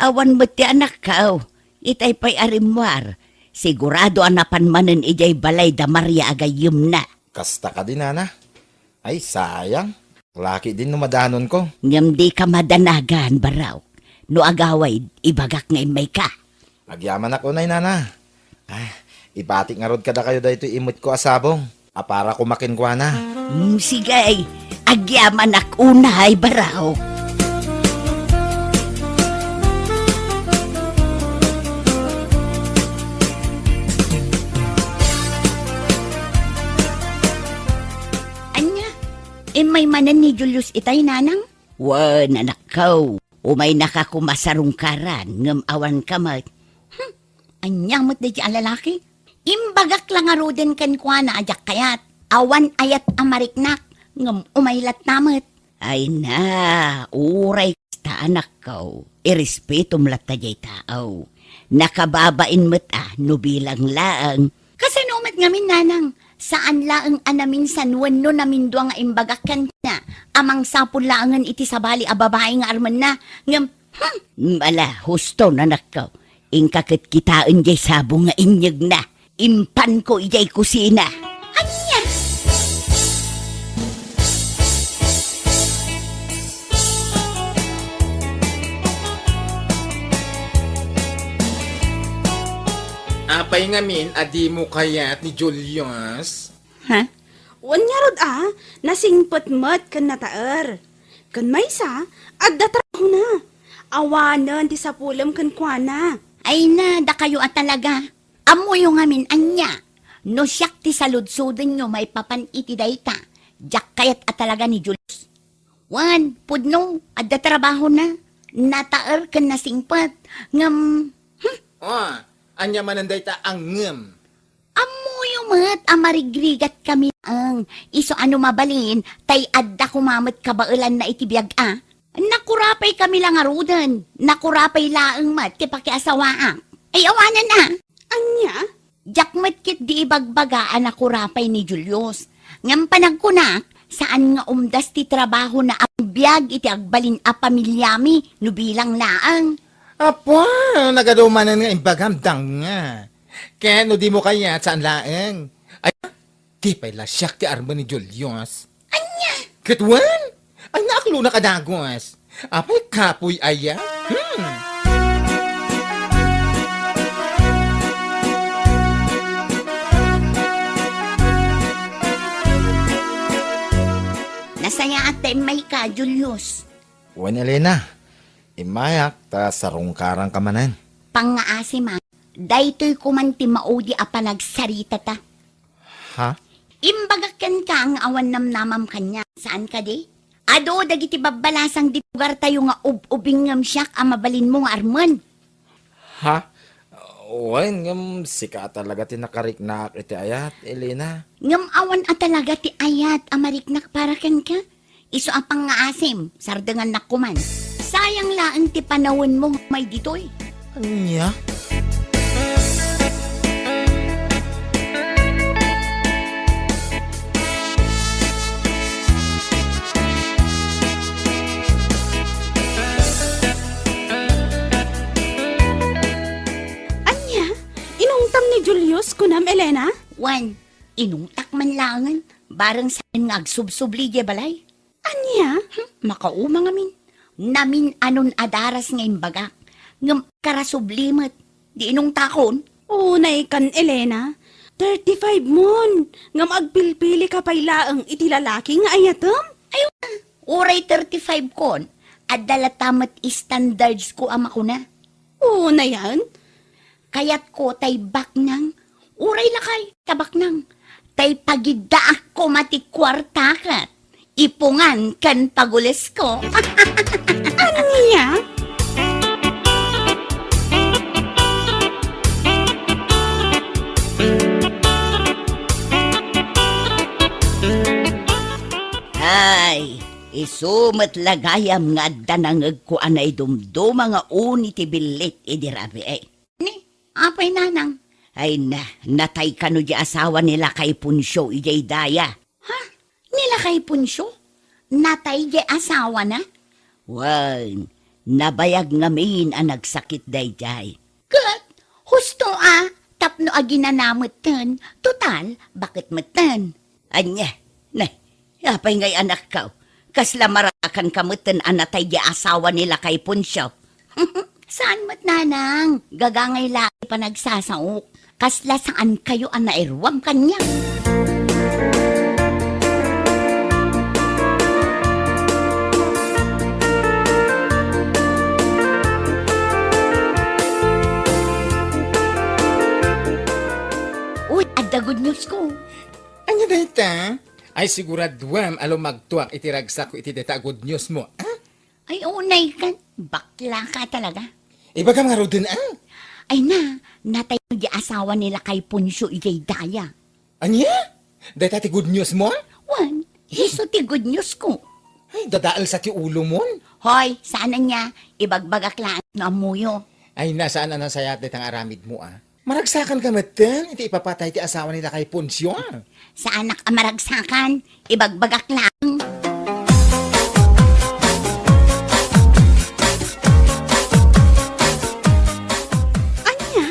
Awan met ti anakko. Itay pay a rimmuar. Sigurado a napan manen idiay balay da Maria a gayyemna. Kasta kadi, nana? Ay, sayang. Laki din no madanonko. Ngem dika madanagan, Barao. No agawid, ibagak nga immayka. Agyamanak unay, nana. Ah, ibatik ngarud kadakayo daytoy immetko a sabong a para koma kenkuana. Mm, sige. Agyamanak unay, Barao. Ania? Immay manen ni Julius itay, nanang? Wen, anakko, umaynaka koma sarungkaran, ngem awanka met. Hmm, ania met daydiay a lalaki? Imbagak la ngaruden kenkuana a diak kayat. Awan ayat a mariknak, ngem umay latta met. Ay na, uray kasta, anakko, irespetom latta diay tao. Nakababain met a no bilang laeng. Kasano met ngamin, nanang? Saan laeng a naminsan wenno namindua nga imbagak kenkuana a mangsapul laengen iti sabali a babai nga armenna. Ngem, hmm! Ala, husto, anakko. Inka ket kitaen jay sabong nga inyegna. Impanko idiay kusina. Ania? Apay ngamin a dimo kayat ni Julius? Ha? Wen ngarud a, nasingpet met ken nataer. Ken maysa, adda trabahona. Awanen ti sapulem kenkuana. Ay na, dakayo a talaga. Ammoyo ngamin ania? No siak ti saludsodenyo maipapan iti dayta, diak kayat a talaga ni Julius. Wen, pudno, adda trabahona. Nataer ken nasingpet. Ngem, hmm? Oh, ania manen dayta a ngem? Ammoyo met a marigrigatkami laeng. Isu a no mabalin, tay adda koma met kabaelanna iti biag a. Nakurapay kami la ngaruden. Nakurapay laeng met ti pakiasawaak. Ay, awanen a. Ania? Diak met ketdi ibagbaga a nakurapay ni Julius. Ngem panagkunak, saan nga umdas ti trabahona a biag iti agbalin a pamiliami no bilang laeng. Apo, nagadu manen nga imbagam, danga. Ket no dimo kayat, saan laeng. Ay, di pay la siak ti armen ni Julius. Ania? Ket wen? Ay, naaklonak a dagus. Apay kapoy aya? Hmm. Nasayaat ta immayka, Julius. Wen, Elena, immayak ta sarungkarangka manen. Pangngaasim a, daytoy koman ti maudi a panagsaritata. Ha? Imbagak kenka nga awan namnamam kaniak, saan kadi? Adu dagiti babbalasang di lugartayo nga ub-ubing ngem siak a mabalinmo nga armen. Ha? Wen, ngem sika talaga ti nakariknak iti ayat, Elena. Ngem awan a talaga ti ayat a mariknak para kenka? Isu a pangngaasim, sardengannak koman. Sayang laeng ti panawenmo may ditoy. Ania? Ania? Inungtam ni Julius, kunam, Elena? Wen, inungtak man laengen, bareng saan nga agsubsubli diay balay. Ania? Hmm, makauma ngamin. Namin-anon a daras nga imbagak. Ngem karasubli met. Di inungtakon? Unay kan, Elena. Thirty-five mon. Ngem agpilpilika pay laeng iti lalaki nga ayatem? Ay, uray thirty-five kon. Adda latta met standards ko a makuna. Unayan? Kayatko tay baknang, uray lakay ta baknang, tay pagiddaak koma ti kuarta ket ipungan ken pagulesko. Ania? Ay, isu met la gayam nga adda nangegko a naidumduma nga uni ti billit idi rabii. Ni, apay nanang? Ay na, natay kano di asawa ni Lakay Poncio idiay daya. Ha? Ni Lakay Poncio? Natay di asawana? Wen, nabayag ngamin a nagsakit daydiay. Ket, husto a, tapno aginana metten, total, bakit metten? Ania, ne, apay ngay anakko? Kasla marakanka metten a natay di asawa ni Lakay Poncio? Saan met, nanang, gagangay la ti panagsasaok. Kasla saan kayo a nairuam kaniak. Uy, adda good news ko. Ania dayta? Ay, siguraduam a lumagtuak iti ragsakko iti dayta a good news mo, a? Ay, unay kan, bakla ka talaga. Ibagam ngaruden, a? Ay na, natay di asawa ni Lakay Poncio idiay daya. Ania? Dayta ti good news mo? Wen, isu ti good news ko. Ay, dadael sa ti ulo mon. Hoy, saan ania, ibagbagak laeng no ammoyo. Ay na, saan a nasayaat dayta nga aramid mo, a? Maragsakanka metten iti ipapatay ti asawa ni Lakay Poncio. Saanak a maragsakan, ibagbagak laeng. Ania?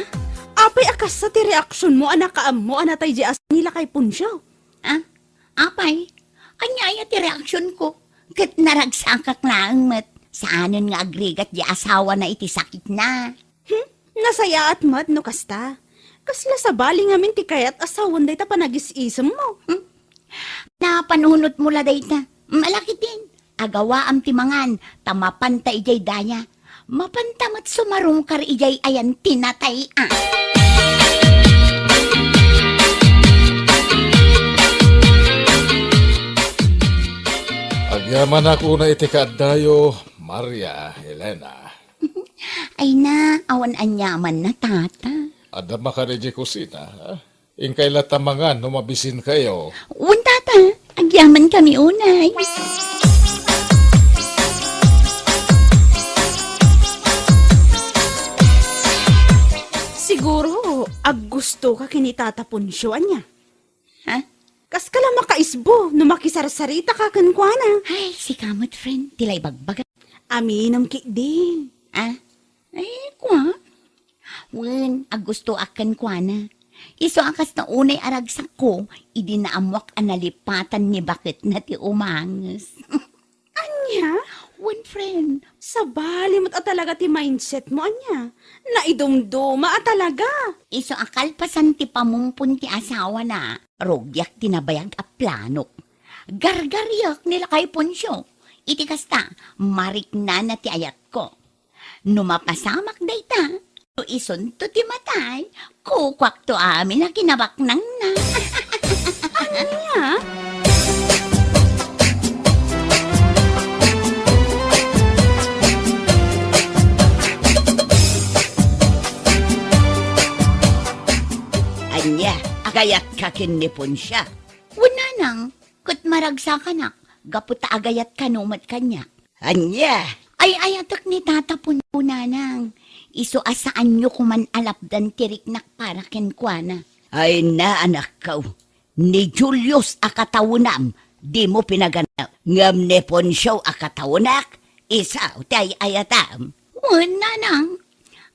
Apay a kasta ti reaksionmo a nakaammo a natay diay asawa ni Lakay Poncio? Ah, apay, ania aya ti reaksionko? Ket naragsakak laeng met. Saanen nga agrigat diay asawana iti sakitna. Hmm, nasayaat met no kasta. Kasla sabali ngamin ti kayat a sawen dayta panagis-isemmo. Hmm? Napanunotmo la dayta. Malakiten, agawaam ti mangan, ta mapanta idiay daya. Mapanta met sumarungkar idiay ayan ti natay, a. Agyamanak una iti kaaddayo, Maria Elena. Ay na, awan anyaman na, tata. Adda makari di kusina, ha? Inkay latta mangan no mabisinkayo. Wen, tata, agyamankami unay. Siguro, aggustoka ken ni Tata Poncio, ania? Ha? Kaska la makaisbo no makisarsaritaka kenkuana. Ay, sika met, friend, ti la ibagbaga. Aminem ketdin. Ah? Ay, kua? Wen, aggustoak kenkuana. Isu a kasta unay a ragsakko, idi naammoak a nalipatan ni baketna ti umanges. Ania? Wen, friend. Sabali met a talaga ti mindsetmo, ania? Naidumduma a talaga. Isu a kalpasan ti pamumpon ti asawana, rugiak ti nabayag a planok. Gargariak ni Lakay Poncio. Iti kasta, mariknana ti ayatko. No mapasamak dayta, no isunto ti matay, kukuakto amin a kinabaknangna. Ania? Ania, agayatka ken ni Poncio? Wen, nanang, ket maragsakanak, gapu ta agayat kano met kaniak. Ania? Ay-ayatek ni Tata Poncio, nanang. Isu a saanyo koman a lapdan ti riknak para kenkuana. Ay na, anakko. Ni Julius a katawenam, dimo pinaganaw. Ngem ni Poncio a katawenak, isu ti ay-ayatam. Wen, nanang.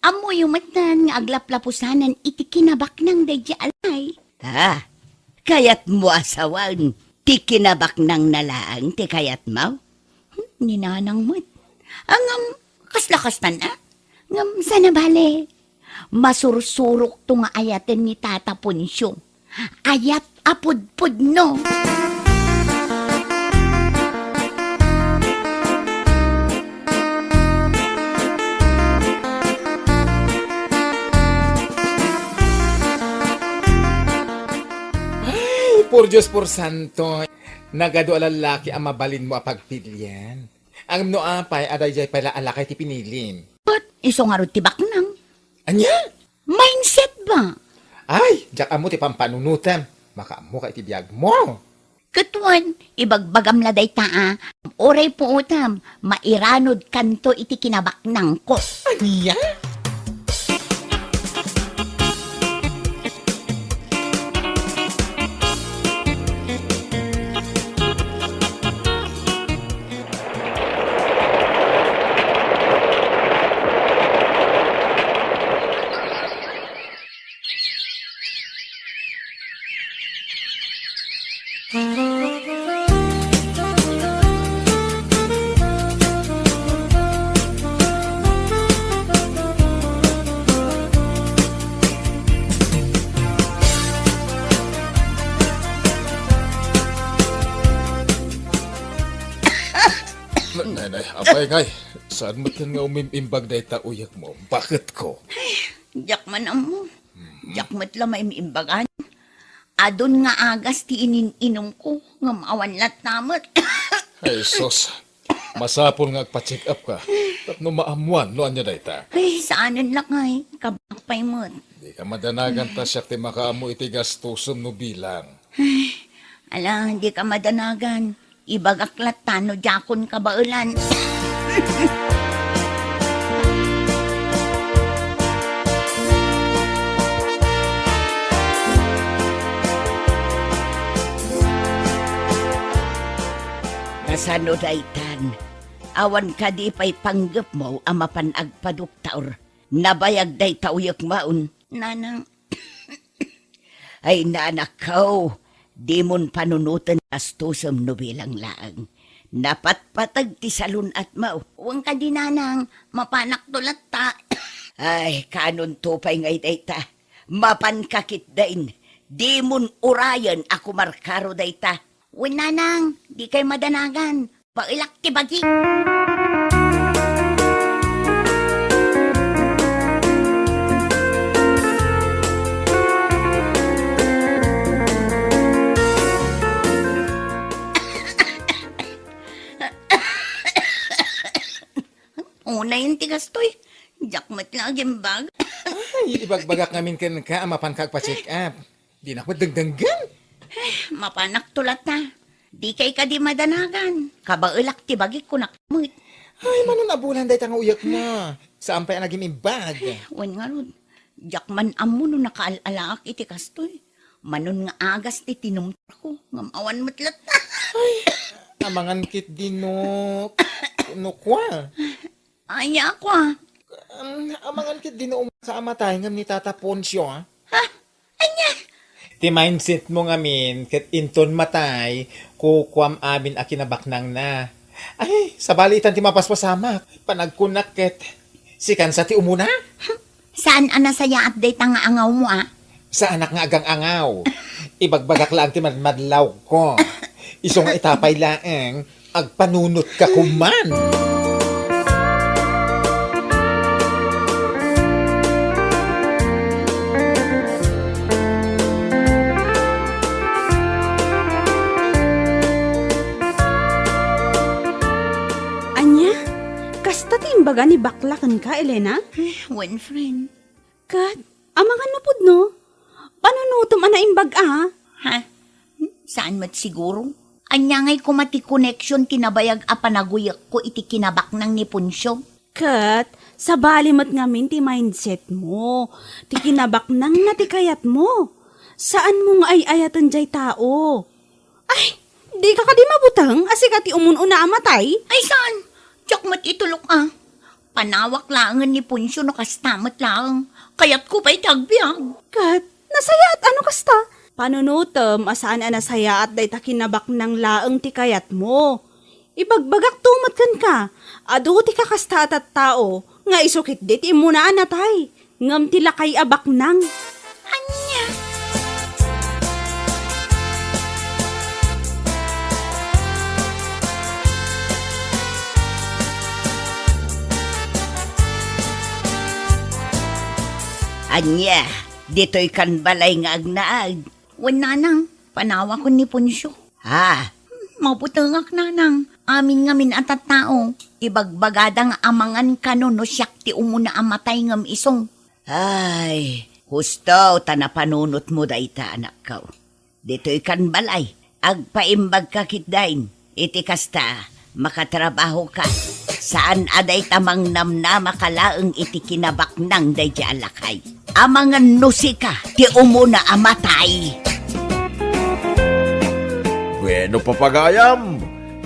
Ammoyo metten nga aglaplapusanan iti kinabaknang daydiay a lay. Ha? Kayatmo a sawen ti kinabaknangna laeng ti kayatmo? Hmm, ni nanang met. Ngem, kasla kastan a? Ngem, saan a bale? Masursurokto nga ayaten ni Tata Poncio. Ayat a pudpudno. Ay, por Dios, por santo. Nagadu a lallaki a mabalinmo a pagpilian. Ngem no apay a daydiay pay la a lakay ti pinilim? Ket isu ngarud ti baknang. Ania? Mindset ba? Ay, diak ammo ti pampanunotem. Makaammoka iti biagmo. Ket wen, ibagbagam la dayta a, uray puotem, mairanudkanto iti kinabaknangko. Ania? Nay, nay, apay ngay, saan met nga umim-imbag dayta uyekmo? Baketko. Diak man ammo. Diak met la maim-imbagan. Adun nga agas ti inin-inumko, ngem awan latta met. Ay, sus. Masapul nga agpa-check up ka. Tapno maammuan no ania dayta. Ay, saanen lakay. Kabaak pay met. Dika madanagan ta siak ti makaammo iti gastosem no bilang. Ay, ala, dika madanagan. Ibagak latta no diakon kabaelan. Sano daytan? Awan kadi pay panggepmo a mapan agpadoktor? Nabayag dayta uyekmon. Nanang, ay, nanakko, dimon panunoten gastosem no bilang laeng. Napatpateg ti salun-atmo. Wen kadi, nanang, mapanakto latta. Ay, kaanonto pay ngay dayta? Mapanka ketdin. Dimon urayen a kumarkaro dayta. Wen, nanang, dikay madanagan. Baelak ti bagik. Unayen ti gastoy. Diak met la agimbag. Ay, ibagbagak ngamin kenka a mapanka agpa-check up. Dinak met dengdenggen. Eh, mapanakto latta. Dikay kadi madanagan. Kabaelak ti bagik, kunak met. Ay, manon a bulan dayta nga uyekmo. Saan pay a nagim-imbag. Wen ngarud, diak man ammo no nakaal-alaak iti kastoy. Manon nga agas ti tinumtako, ngem awan met latta. Amangan ketdi no, no kua. Ania kua? Um, amangan ketdi no umasa a matay ngem ni Tata Poncio, a? Ha? Ania? Ti mindset mo ngamin, ket inton matay, kukuam amin a kinabaknangna. Ay, sabali itan ti mapaspasamak. Panagkunak ket, sikan sa ti umuna? Saan a nasayaat dayta nga angawmo, a? Saanak nga agang-angaw. Ibagbagak laeng ti madmadlawko. Isu nga ita pay laeng, agpanunotka koma. Ania? Kasta ti imbaga ni bakla kenka, Elena? Eh, wen, friend. Ket, amangan no pudno? Panunotem a naimbag a? Ha? Saan met siguro? Ania ngay koma ti connection ti nabayag a panaguyekko iti kinabaknang ni Poncio? Ket, sabali met ngamin ti mindset mo. Ti kinabaknangna ti kayatmo. Saan mo nga ay-ayaten jay tao. Ay, dika kadi mabuteng a sika ti umun-una a matay? Ay, saan? Diak met itulok a. Panawak laengen ni Poncio no kasta met laeng. Kayatko pay ti agbiag. Ket, nasayaat a no kasta. Panunotem a saan a nasayaat dayta kinabaknang laeng ti kayatmo. Ibagbagakto met kenka, adu ti kakasta a tattao nga isu ketdi ti immuna a natay, ngem ti lakay a baknang. Ania? Ania, ditoy kan balay nga agnaed? Wen, nanang, panawakon ni Poncio. Ha? Mabutengak, nanang. Amin ngamin a tattao, ibagbagada nga amangan kano no siak ti umuna a matay ngem isu. Ay, husto ta napanunotmo dayta, anakko. Ditoy kan balay, agpaimbagka ketdin. Iti kasta, makatrabahoka. Saan a dayta mangnamnamaka laeng iti kinabaknang daydi a lakay. Amangan no sika ti umuna a matay. Bueno, papagayam,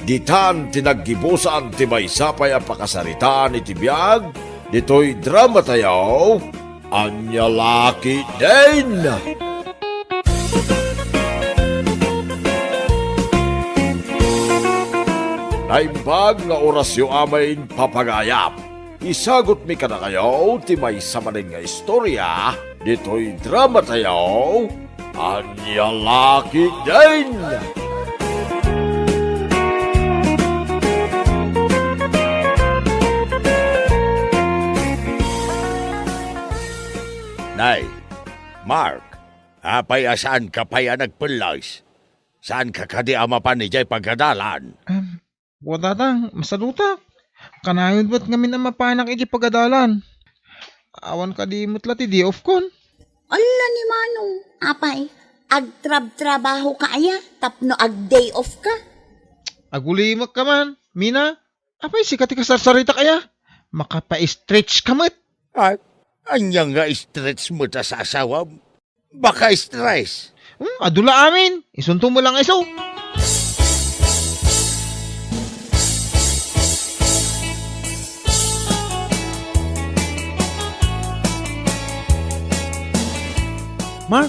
ditan ti naggibusan ti maysa pay a pakasaritaan iti biag ditoy dramatayo. Ania la ketdin? Naimbag nga orasyo amin, papagayam. Isagutmi kadakayo ti maysa manen nga istoria ditoy dramatayo. Ania la ketdin? Nay, Mark, apay a saanka pay a nagpellas? Saanka kadi a mapan idiay pagadalan? Em, Wa, Tatang, masadutak. Kanayon met ngamin a mapanak iti pagadalan. Awan kadi met la ti day off kon. Alla ni Manong, apay, agtrabtrabahoka aya tapno ag-day off ka? Agulimek ka man, Mina. Apay, sika ti kasarsaritak aya? Makapa-stretch ka met. Ay, ania nga stretch met a sasawam? Baka stress. Hmm, adu la amin. Isunto mo lang iso. Mark,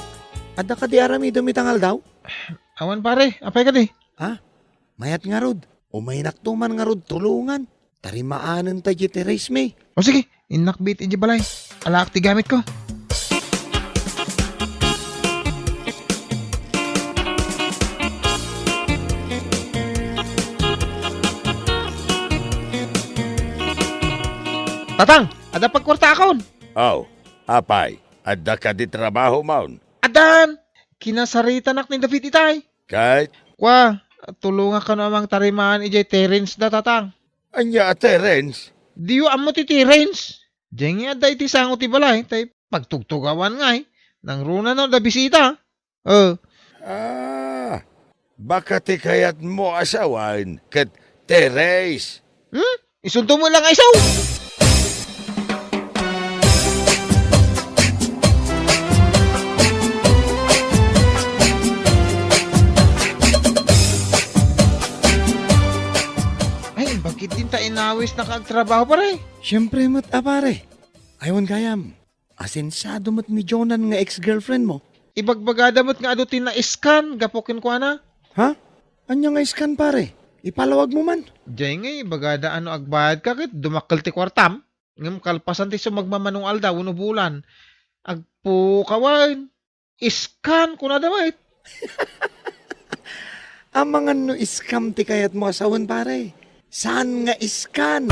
adda kadi aramidem ita nga aldaw? Awan, pare. Apay kadi? Ha? Mayat ngarud. Umaynakto man ngarud tulongan. Tarimaanenta diay terrace mi. O sige, innak biit idiay balay. Alaak ti gamitko. Tatang, adda pagkuartaakon. Aw, apay, adda kadi trabahom? Addan, kinasaritanak ni David itay. Ket? Kua, tulongak kano a mangtarimaan idiay terrace da, Tatang. Ania a terrace? Diyo ammo ti terrace? Diay ngay adda iti sango ti balay, tay pagtugtugawan ngay. Nangruna no adda bisita. Eh. Ah, baka ti kayatmo a sawen ket terrace. Hmm? Isunto mo lang, ay, saw! Ay, bakit din ta inawis na kaagtrabaho, pare? Siyempre met a, pare. Aywan gayam. Asensado met ni Jonan nga ex-girlfriend mo. Ibagbagada met nga adu ti na-scan gapu kenkuana. Ha? Ania nga scan, pare? Ipalawag mo man. Diay nga ibagada a no agbayad ka ket dumakkel ti kuartam. Ngem kalpasan ti sumagmamano nga aldaw wenno bulan, agpukaw wen. Scan, kunada met. Amangan no scam ti kayatmo a sawen, pare. Saan nga scan?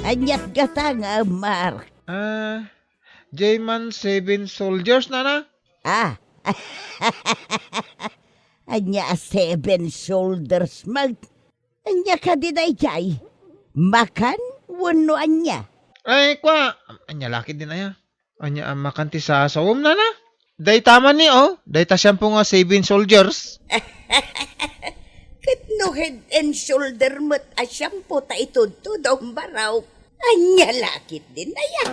Aniat gata nga, Mark? Ah, diay man Seven Soldiers, nana? Ah. Ania a Seven Shoulders, Mark? Ania kadi daydiay? Makan wenno ania? Ay, kua, ania la ketdin aya? Ania a makan ti sasawem, nana? Dayta man ni, oh, dayta shampoo nga Seven Soldiers. Ket no Head and Shoulder met a shampoo ta itudtudom, barok. Ania la ketdin aya?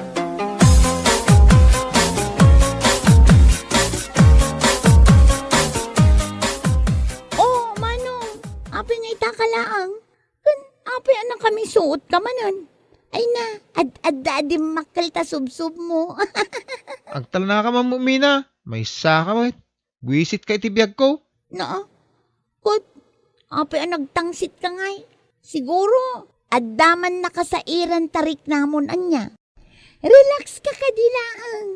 Oh, Manong, apay nga ita ka laeng? Ken apay a nakamisuot ka manen? Ay na, ad-adda a dimmakkel ta subsubmo. Agtalnaka man, Mina. Maysa ka met. Buisit ka iti biagko. Naa, ket apay a nagtangsit ka ngay? Siguro, adda man nakasairan ta riknamon ania. Relax ka kadi laeng.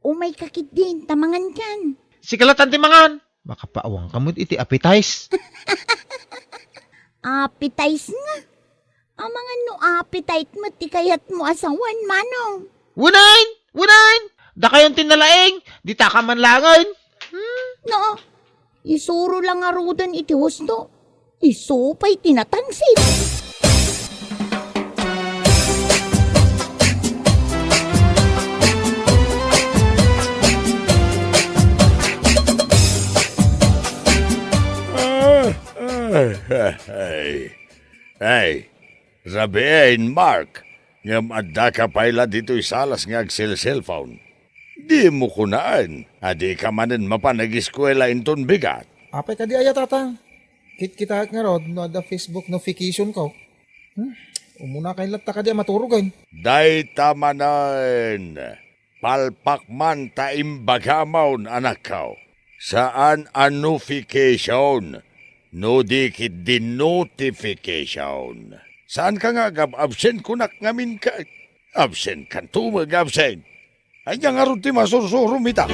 Umay ka ketdin ta mangankan. Sika latan ti mangan. Makapaawang ka met iti appetize. Appetize nga. Amangan no appetite met ti kayatmo a sawen, Manong. Unayen! Unayen! Dakayon ti nalaing, dita ka man laengen. Hmm, no. Isuro la ngaruden iti husto. Isu pay ti natangsit. Ah, ah, ah, ay. Ay, rabiin, Mark, ngem addaka pay la ditoy salas nga agselselpon. Dimo kunaen a dika manen mapan agiskuela inton bigat. Apay kadi aya, Tatang? Kitkitaek ngarud no adda Facebook notification ko. Hmm? Umuna kay latta kadi a maturogen. Dayta manen. Palpak man ta imbagamon, anakko. Saan a notification, no di ketdi notification. Saanka nga agab-absent kunak ngamin ket? Absent kanto met nga absent. Ania ngarud ti masursurom ita?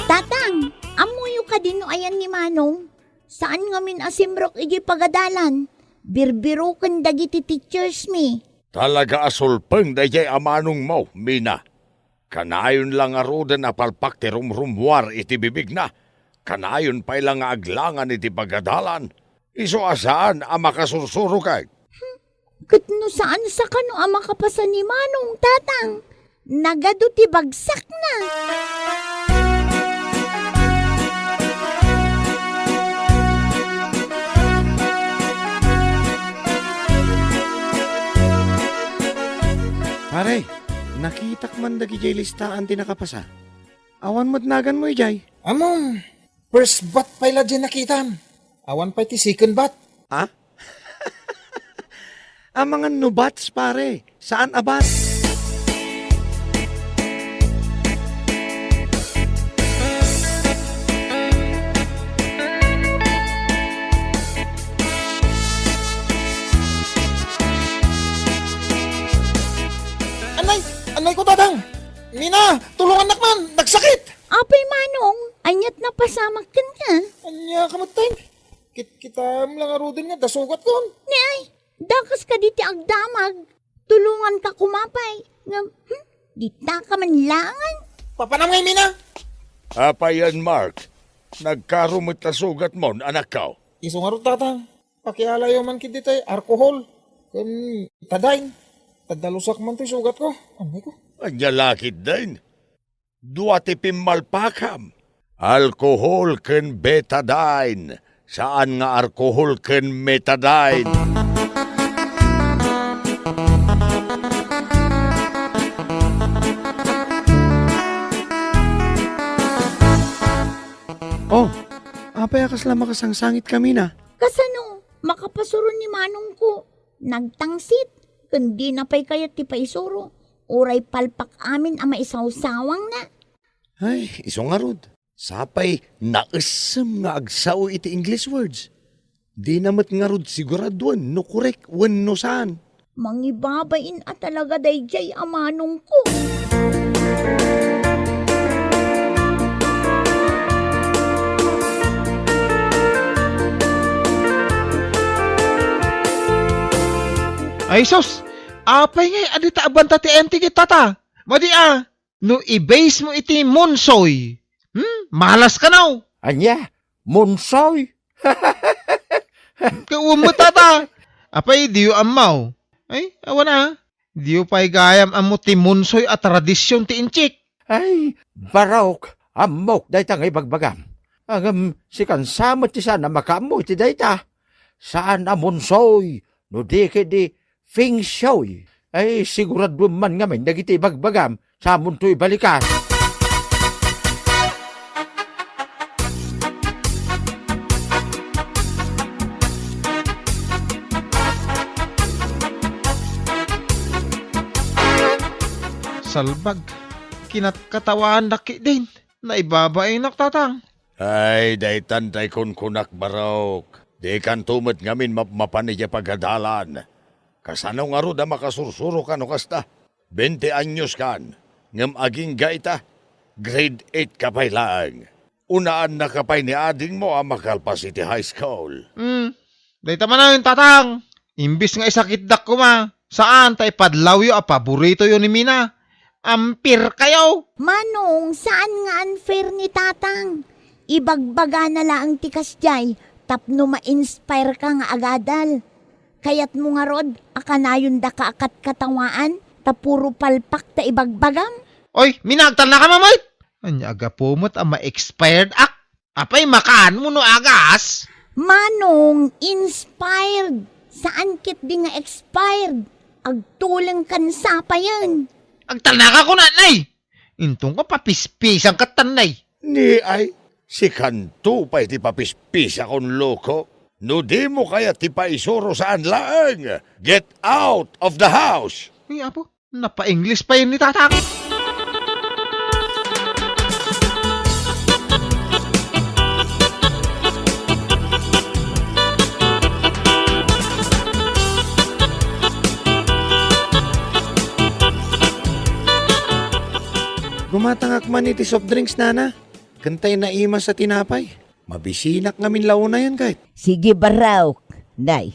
Tatang, ammoyo kadi no ayan ni Manong? Saan ngamin a simrek idiay pagadalan. Birbiroken dagiti teachers mi. Talaga a sulpeng daydiay a manongmo, Mina. Kanayon la ngaruden a palpak ti rumrummuar iti bibigna. Kanayon pay la nga aglangan iti pagadalan. Isu a saan a makasursuroken. Ket no saan sa kano a makapasan ni Manong, Tatang, nagadu ti bagsakna. Pare, Nakitak man dagijay listaan ti nakapasa. Awan met naganmo ijay? Ammom, first bat pay la diay nakitam. Awan pay ti second bat. Ha? Amangan no bats, pare. Saan a bats? Anay, anay ko, Tatang! Mina, tulungannak man! Nagsakit! Apay, Manong, ania't napasamak kenka? Ania ka met, Tay? Kit-, kitam lang aruden nga dasugatkon. Ni ay, dakas kadi ti agdamag. Tulonganka koma pay. Ngem, hmm, dita ka man langan. Papanam ngay, Mina? Apayen, Mark? Nagkaro met ta sugatmon, anakko. Isu ngarud, Tatang. Pakialayo man ketdi tay alcohol ken betadine. Ta dalusak man toy sugatko. Anay ko. Ania la ketdin? Dua ti pimmalpakam. Alcohol ken betadine. Saan nga alcohol ken metadine. Oh, apay a kasla makasangsangit ka, Mina? Kasano? Makapasuro ni manongko. Nagtangsit, ken dina pay kayat ti paisuro. Uray palpak amin a maisawsawangna. Ay, isu ngarud. Sapay naessem nga agsao iti English words. Dina met ngarud siguraduen no korek wenno saan. Mangibabain a talaga daydiay a manongko. Ay sus! Apay ngay a dita a banta ti ayan ti kittata? Madi a, no i-base mo iti monsoy, hmm? Malas kano? Ania? Monsoy? Kawan met, tata. Apay, diyo ammo? Ay, awan a. Diyo pay gayam ammo ti monsoy a tradision ti Intsik. Ay, Barok, ammok dayta nga ibagbagam. Ngem sikan sa met ti saan a makaammo iti dayta. Saan a monsoy, no di ket di feng shui. Ay, siguraduen man ngamin dagiti ibagbagam. Samonto ibalikas. Salbag, kinatkatawaandak ketdin. Naibabainak, Tatang. Ay, daytan tay kunkunak, Barok. Dikanto met ngamin mapmapan idiay pagadalan. Kasano ngarud a makasursuro kano kasta? Bente anyos kan, ngem agingga ita, grade eight ka pay laeng. Unaannaka pay ni adingmo a makalpas iti high school. Hmm, dayta manen, Tatang. Imbis nga isakitdak koma, saan ta ipadlawyo a paboritoyo ni Mina. Unfair kayo! Manong, saan nga unfair ni Tatang? Ibagbagana laeng ti kasdiay tapno ma-inspire ka nga agadal. Kayatmo ngarud a kanayon daka a katkatawaan ta puro palpak ta ibagbagam? Oy, Mina, agtalnaka met! Ania a gapu met a ma-expired ak? Apay, makaanmo no agas? Manong, inspired. Saan ketdi nga expired. Agtuleng kan sapayen. Agtalnaka kuna, nay! Inton ka papispisan ket tan, nay. Ni ay, sikanto pay ti papispisakon, loko. No dimo kayat ti paisuro, saan laeng. Get out of the house! Ay, apo, napa-English pay ni Tatang. Gumatangak man iti soft drinks, nana. Ken tay naimas a tinapay. Mabisinak ngamin la unayen, ket. Sige, Barok. Nay,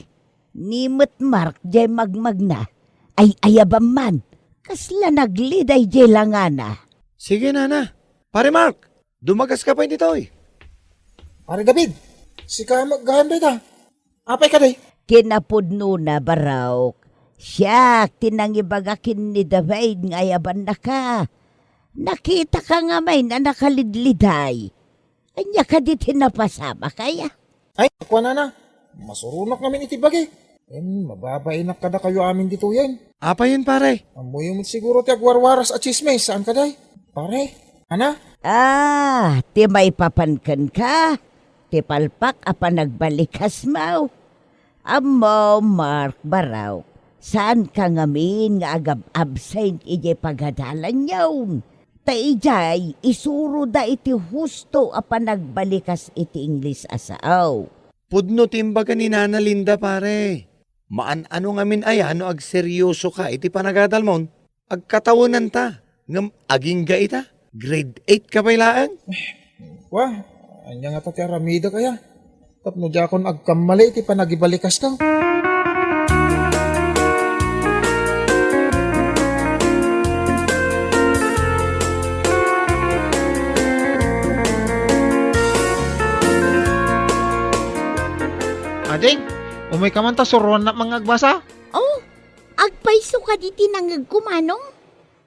ni met Mark jay magmagna. Ay-ayabam man. Kasla nagliday jay langana. Sige, nana. Pare Mark, dumagaska pay ditoy. Pare David, sika met gayam dayta. Apay kadi? Kinapudnona, Barok. Siak ti nangibaga ken ni David nga ayabannaka. Nakitaka ngamin a nakalidliday. Ania kadi ti napasamak aya? Ay, kuanana, masuronak ngamin iti bagi. Ken mababainak kadakayo amin ditoyen. Apayen, pare? Ammoyo met siguro ti agwarwaras a tsismis, saan kadi? Pare? Ana? Ah, ti maipapan kenka, ti palpak a panagbalikasmo. Ammom, Mark Barok, saanka ngamin nga agab-absent idiay pagadalanyo. Ta idiay, isuroda iti husto a panagbalikas iti Ingles a sao. Pudno ti imbaga ni Nana Linda, pare. Maan-ano ngamin aya no agseryosoka iti panagadalmon? Agkatawenanta, ngem agingga ita? Grade eight ka pay laeng? Wa, ania ngata ti aramidek aya? Tapno diakon agkammali iti panagibalikasko. Ading, umay ka man ta suroannak nga agbasa? Oh, agpayso kadi ti nangegko, Manong?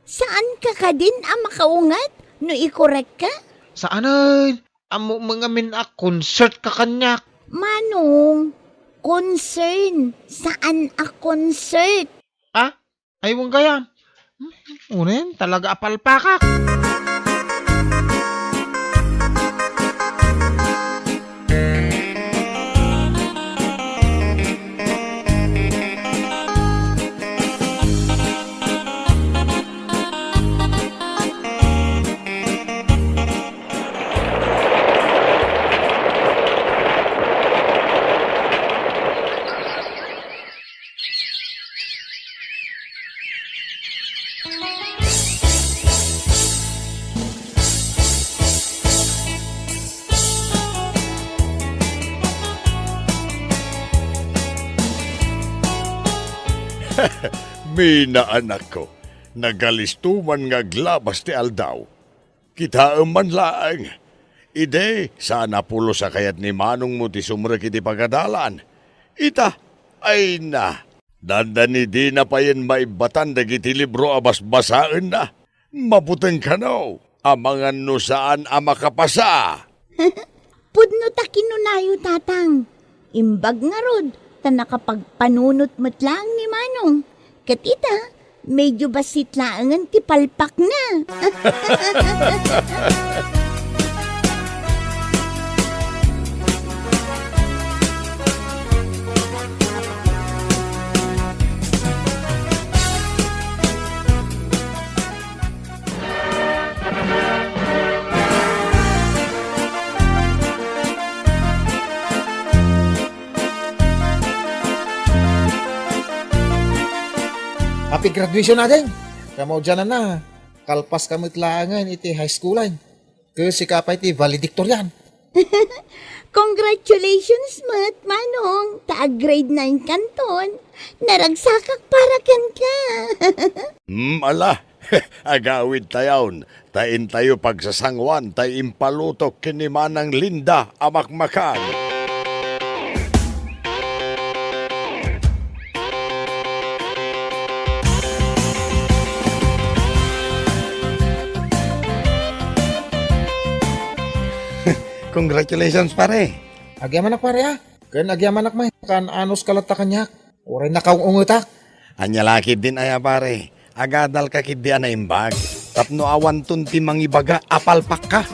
Saanka kadin a makaunget no ikorekka? Saanen, ammo met ngamin a concert ka kaniak. Manong, concern, saan a concert. Ah, ay, wen gayam. Hmm, unen, talaga a palpakak. Mina, anakko, nagalisto man nga aglabas ti aldaw. Kitaem man laeng. Idi, saan a pulos a kayat ni manongmo ti sumrek iti pagadalan. Ita, ay na, dandani dina payen maibbatan dagiti libro a basbasaenna. Mabuteng kano, amangan no saan a makapasa. Pudno ta kinunayo, Tatang. Imbag ngarud ta nakapagpanunot met laeng ni Manong. Ket ita, medyo bassit laengen ti palpakna. Happy graduation, ading! Kamaudiananna, kalpaska met laengen iti high school-an. Ket sika pay ti valedictorian. Congratulations met, Manong, ta ag-grade nine kanton. Naragsakak para kenka. Hmm, ala, agawidtayon, ta intayo pagsasanguan tay impalutok ken ni Manang Linda a makmakan. Congratulations, pare. Agyamanak, pare, ah. Ken agyamanak met, kaan-anos ka latta kaniak. Uray nakaung-ungetak. Ania la ketdin aya, pare? Agadalka ketdi a naimbag. Tapno awanton ti mangibaga a palpakka.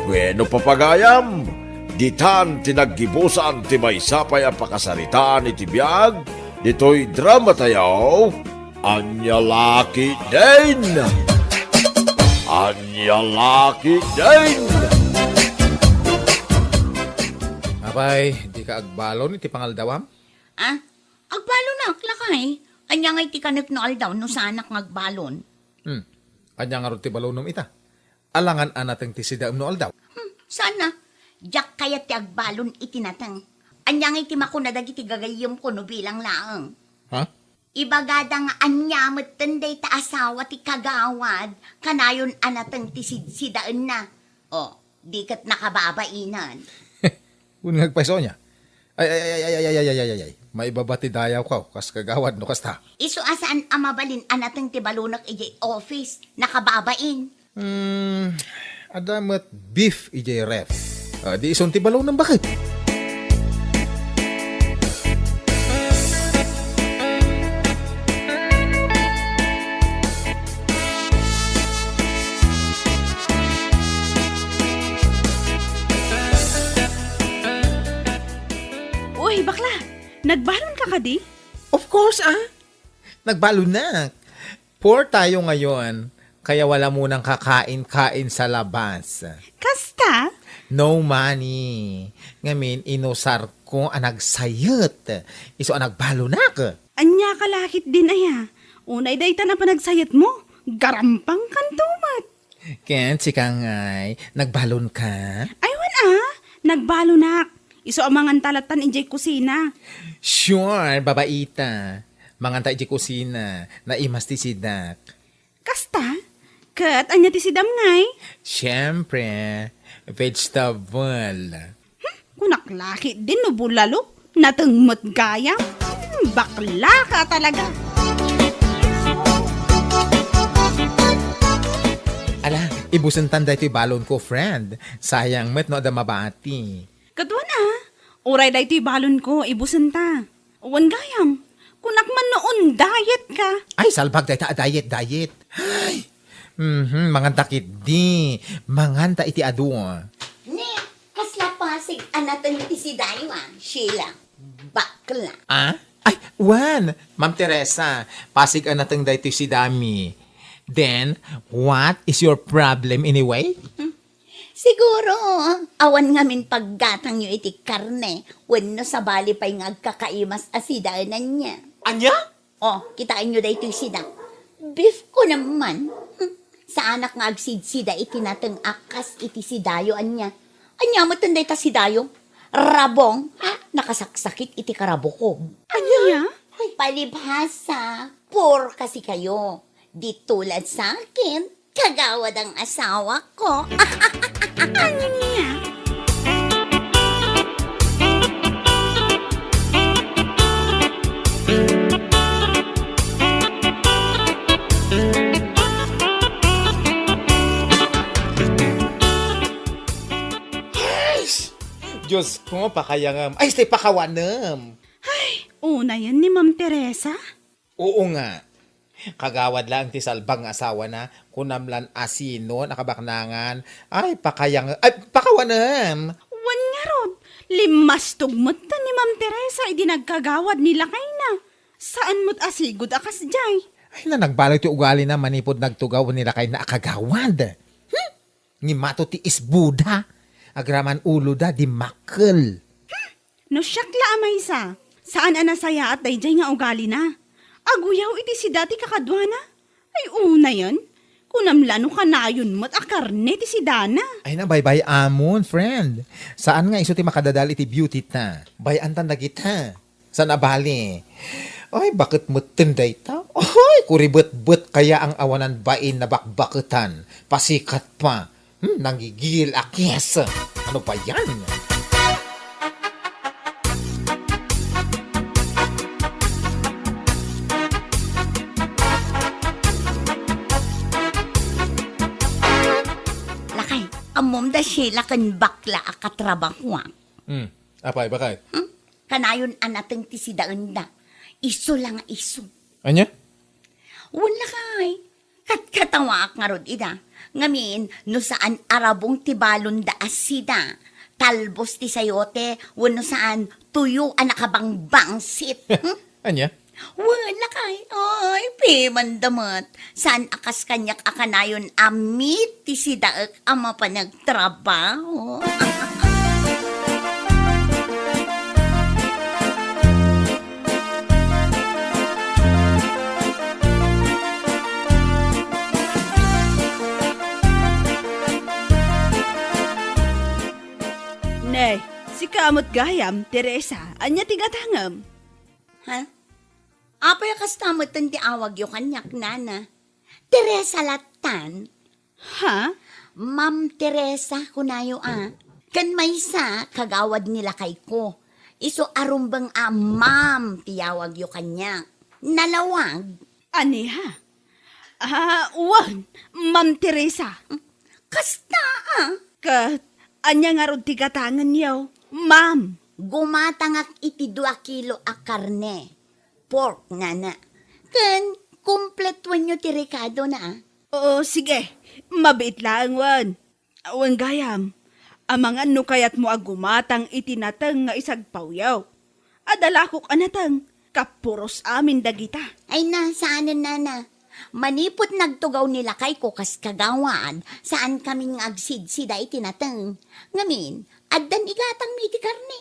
Bueno, papagayam, ditan ti naggibusan ti maysa pay a pakasaritaan iti biag ditoy dramatayo. Ania la ketdin? Ania la ketdin? Apay, dika agbalon iti pangaldawam? Ah, agbalonak, lakay. Ania ngay ti kanek no aldaw no saanak nga agbalon? Hmm. Ania ngarud ti balonem ita? Alangan a nateng ti sidaem no aldaw? Hmm, saan a? Diak kayat ti agbalon iti nateng. Ania ngay ti makuna dagiti gagayyemko no bilang laeng? Ha? Ibagada nga ania metten dayta asawa ti kagawad, kanayon a nateng ti sidsidaenna. O, di ket nakababainen. Wen nga agpayso ania? Ay, ay, ay, ay, ay, ay, ay, ay, ay, ay, ay. Maibaba ti dayawko, kas kagawad no kasta. Isu a saan a mabalin a nateng ti balonek idiay office, nakababain. Hmm, adda met beef idiay ref. Ah, di ison ti balonem baket? Nagbalon ka kadi? Of course, ah. Nagbalon na. Poor tayo ngayon, kaya wala munang kakain-kain sa labas. Kasta? No money. Ngamin, inusar ko a nagsayet. Isu a nagbalonak. Ania ka lakit din aya? Unay daytan a panagsayet mo. Garampang kanto met. Ken sika ngay, nagbalon ka? Ay, wen a, nagbalonak. Isu a manganta lattan idiay kusina. Sure, babaita. Manganta idiay kusina, naimas ti sidak. Kasta? Ket ania ti sidam ngay? Siyempre, vegetable. Hmm, kunak lakit din no bulalo. Nateng met gayam. Hmm, bakla ka talaga. Ala, ibusentan daytoy balon ko, friend. Sayang met no adda mabati. Kaduan a, uray daytoy balon ko, ibusenta. Wen gayam, kunak man no on-diet ka. Ay, salbag dayta a diet, diet. Ay, mhm, manganta ketdi. Manganta iti adu. Ne, kasla pasig a nateng ti sidayo a, Sheila. Bakla. Ah? Ay, wen, Ma'am Teresa, pasig a nateng daytoy sidami. Then, what is your problem anyway? Hmm? Siguro, awan ngamin paggatangyo iti karne wenno sabali pay nga agkakaimas a sidaenanna. Ania? O, kitaenyo daytoy sida. Beef ko naman. Hmm. Saanak nga agsidsida iti nateng a kas iti sidayo ania. Ania metten dayta sidayo? Rabong, ha? Nakasaksakit iti karabuko. Ania? Ay, palibhasa, poor kasi kayo. Di tulad sa akin, kagawad ang asawa ko. Ania? Ay, Diyos ko, pakayangem. Ay, stay, pakawanem. Ay, unayen ni Ma'am Teresa? Oo nga. Kagawad laeng ti salbag nga asawana, kunam lan a sino a kabaknangan. Ay, pakayang-, ay, pakawanem. Wen ngarud, limmastog metten ni Ma'am Teresa idi nagkagawad ni lakayna. Saan met a sigud a kasdiay. Ay, na, nagbaleg ti ugalina manipud nagtugaw ni lakayna a kagawad. Hmm? Ni mato ti isbuda, agraman uloda, dimmakkel. Hmm, no siak la a maysa, saan a nasayaat daydiay nga ugalina. Aguyaw iti sida ti kakaduana. Ay, unayen, kunam la no kanayon met a karne ti sidana. Ay, na, baybay-amon, friend. Saan nga isu ti makadadal iti beauty ta. Bay-antan dagita. Saan a bali? Ay, baket metten dayta? Ay, kuribetbet kaya ang awanan bain nabakbaketan. Pasikat pa. Hmm, nanggigil a kies. Ano ba yan? Lakay, ammom da Sheila ken bakla a katrabahoak. Hmm. Apay, bakay? Hmm? Kanayon a nateng ti sidaenda. Isu la nga isu. Ania? Wen lakay. Katkatawaak ngarud ida. Ngamin, no saan a rabong ti balonda a sida, talbos ti sayote, wenno saan, tuyo a nakabangbangsit. Hmm? Ania? Wen lakay. Ay, piman da met. Saan a kas kaniak a kanayon a meat ti sidaek a mapan nagtrabaho. Ne, sika met gayam, Teresa, ania ti gatangem? Ha? Apay a kasta metten ti awagyo kaniak, nana? Teresa lattan? Ha? Ma'am Teresa, kunayo a. Ken maysa, kagawad ni lakayko. Isu a rumbeng a ma'am ti yawagyo kaniak. Nalawag? Ania? Ah, wen, Ma'am Teresa. Kasta a. Ket ania ngarud ti gatangenyo, ma'am? Gumatangak iti dua kilo a karne. Pork, nana. Ken, kumpletuenyo ti rekadona, a. Oo, sige. Mabiit laeng, wen. Wen gayam, amangan no kayatmo a gumatang iti nateng nga isagpawyo. Adda lakok a nateng, kapuros amin dagita. Ay na, saanen, nana. Manipud nagtugaw ni lakayko kas kagawad, saankamin nga agsidsida iti nateng. Ngamin, addan igatangmi iti karne.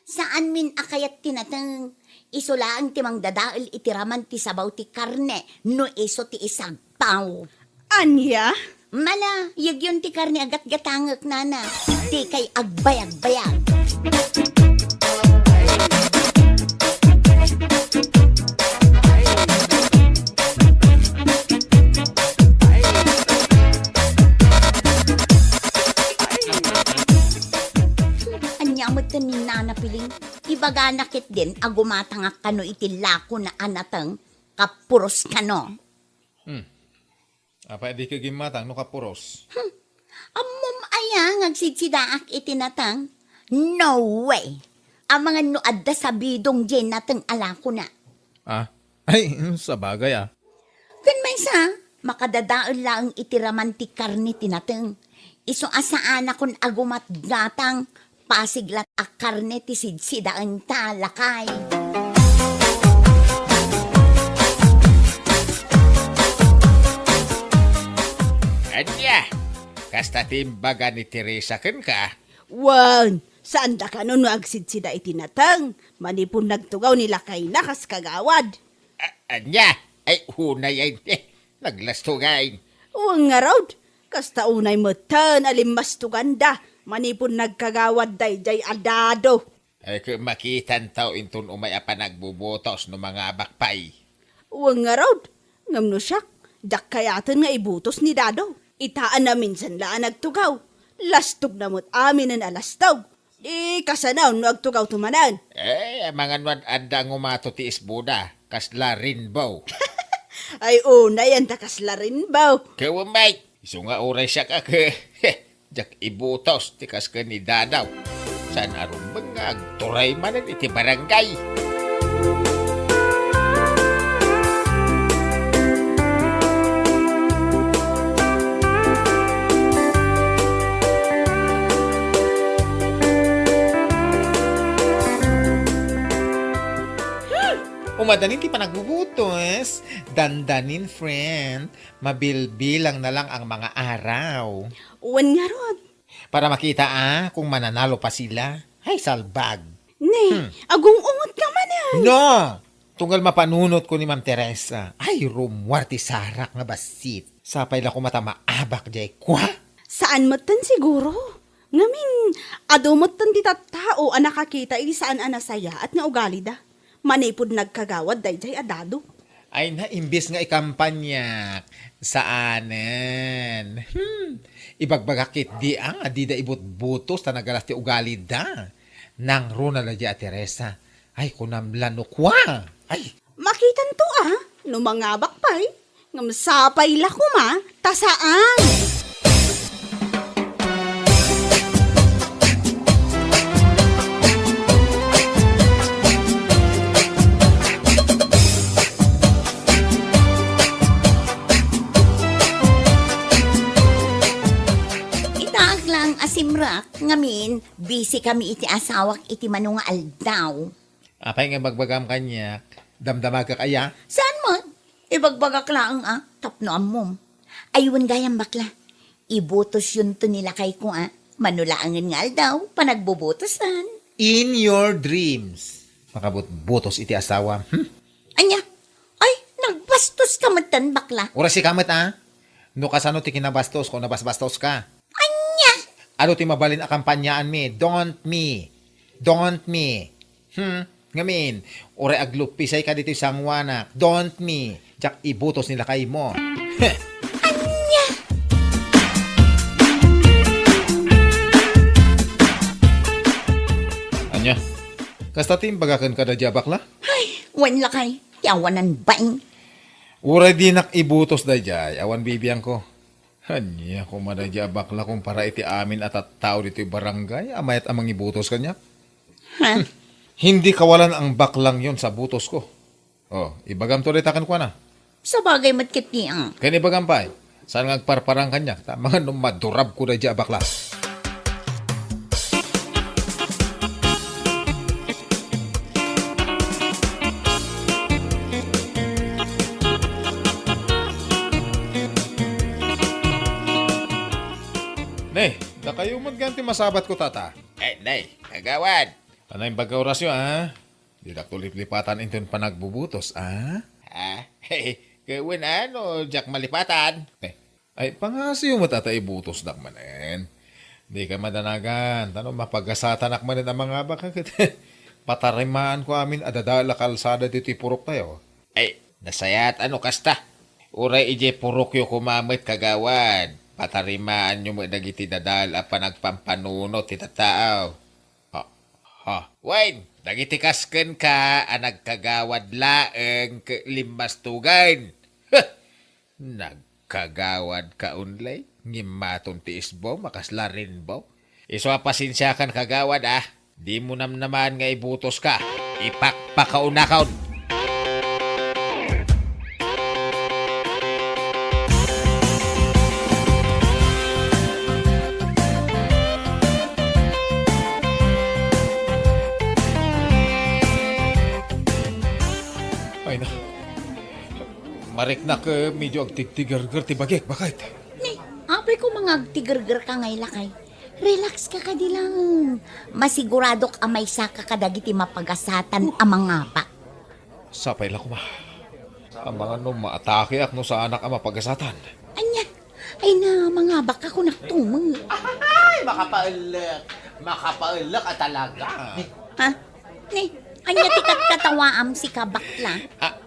Saanmin a kayat ti nateng. Isu laeng ti mangdadael iti raman ti sabaw ti karne no isu ti isagpaw. Ania? Mala, yegyon ti karne a gatgatangek, nana. Dikay agbayagbayag. Ania met ken ni Nana Piling? Ibagana ketdin a gumatangak kano iti lakona a nateng, kapuros kano. Hmm. Apay a dika gimmatang no kapuros? Hmm. Ammom aya nga agsidsidaak iti nateng? No way! Amangan no adda sabidong diay nateng a lakona. Ah? Ay, sabagay, ah. Ken maysa, makadadael laeng iti raman ti karne ti nateng. Isu a saanakon a gumatgatang, pasig la a karne ti sidsidaenta, lakay. Ania? Kasta ti imbaga ni Teresa kenka? Wen, saanda kano no agsidsida iti nateng, manipud nagtugaw ni lakayna kas kagawad. A-, ania? Ay, unay ay, eh, naglastugan. Wen ngarud, kasta unay metten a limmastuganda manipud nagkagawad daydiay a dado. Ay, ket makitanto inton umay a panagbubutos no mangabak pay. Wen ngarud, ngem no siak, diak kayaten nga ibutos ni dado. Ita a naminsan la a nagtugaw, lastogna met aminen a lastog. Di kasano no agtugawto manen. Eh, amangan no ad-adda nga umato ti isboda, kasla rainbow. Ay, unay, anta kasla rainbow. Kawamay, isu nga uray siak a ke-, diak ibutos ti kas ken ni Dadaw. Saan a rumbeng nga agturay manen iti barangay. Umadanin ti panagbubutos. Dandanin, friend. Mabilbilang na lang ang mga araw. Wen ngarud. Para makita, ah, kung mananalo pa sila. Ay, salbag. Ne, hmm, agung-ungot ka man, ah. No! Tunggal mapanunot ko ni Ma'am Teresa. Ay, rummuar ti sarak nga bassit. Sapay la koma ta maabak diay kua. Saan metten siguro? Ngamin, adu metten ti tattao a nakakita iti saan a nasayaat nga ugalida. Manipud nagkagawad daydiay a dado. Ay na, imbes nga ikampanyak, saanen. Hmm, ibagbagak ketdi a nga dida ibutbutos ta nagalas ti ugalida. Nangruna la di a Teresa. Ay, kunam la no kua. Ay. Makitanto a, no mangabak pay, ngem sapay la koma, ta saan. Itaak lang a simrek, ngamin, busy kami iti asawak iti mano nga aldaw. Apay nga ibagbagam kaniak, damdamagak aya? Saan met? Ibagbagak laeng a, tapno ammom. Ay, wen gayam, bakla. Ibutosyonto ni lakayko a, mano laengen nga aldaw, panagbubutosan. In your dreams, makabutbutos iti asawam. Hmm? Ania? Ay, nagbastoska metten, bakla. Uray sika met, a? No kasano ti kinabastosko, nabasbastoska. Ania? Adu ti mabalin a kampanyaanmi, don't me. Don't me. Hmm, ngamin, uray agluppisayka ditoy sangoanak, don't me. Diak ibutos ni lakaymo. Heh. Ania? Ania? Kasta ti imbaga kenka daydiay a bakla? Ay, wen lakay, ti awanan bain. Uray dinak ibutos daydiay, awan bibiangko. Ania koma daydiay a bakla kumpara iti amin a tattao ditoy barangay a mayat a mangibutos kaniak? Ha? Hmm. Hindi kawalan ang baklang yon sa butos ko. Oh, ibagamto dayta kenkuana. Sabagay met ketdi a. Ken ibagam pay, saan nga agparparang kaniak, ta amangan no madurabko daydiay a bakla. Ne, dakayo met gayam ti masabatko, tata. Eh, nay, kagawad. Anay, bagga orasyo, a? Didak to liplipatan inton panagbubutos, a? Ah, ket wen, a, no diak malipatan. Ne, ay, pangasiyo met a ta ibutosdak manen. Dika madanagan, ta no mapagasatanak manen a mangabak ket patarimaanko amin a dadael a kalsada ditoy puroktayo. Ay, nasayaat a no kasta. Uray idiay purokyo koma met, kagawad, patarimaanyo met dagiti dadael a panagpampanunot ti tattao. Ha? Ha? Wen, dagiti kas kenka a nagkagawad laeng ket limmastugen. Huh! Nagkagawad ka unlay, ngimmaton ti isbom a kasla rainbow. Isu a pasensiakan, kagawad, a. Dimo namnamaan nga ibutoska. Ipakpakaunakon. Ay na. Mariknak, eh, medyo agtigtigerger ti bagik, baket. Ni, apay ko nga agtigergerka ngay, lakay. Relax ka kadi laeng. Masiguradok a maysaka kadagiti mapagasatan a mangabak. Sapay la koma. Amangan no maatakeak no saanak a mapagasatan. Ania? Ay na, mangabak ka kunak tumo. Ay, makapaellek. Makapaellek a talaga. Ha? Ni, ania ti katkatawaam sika, bakla? Ah,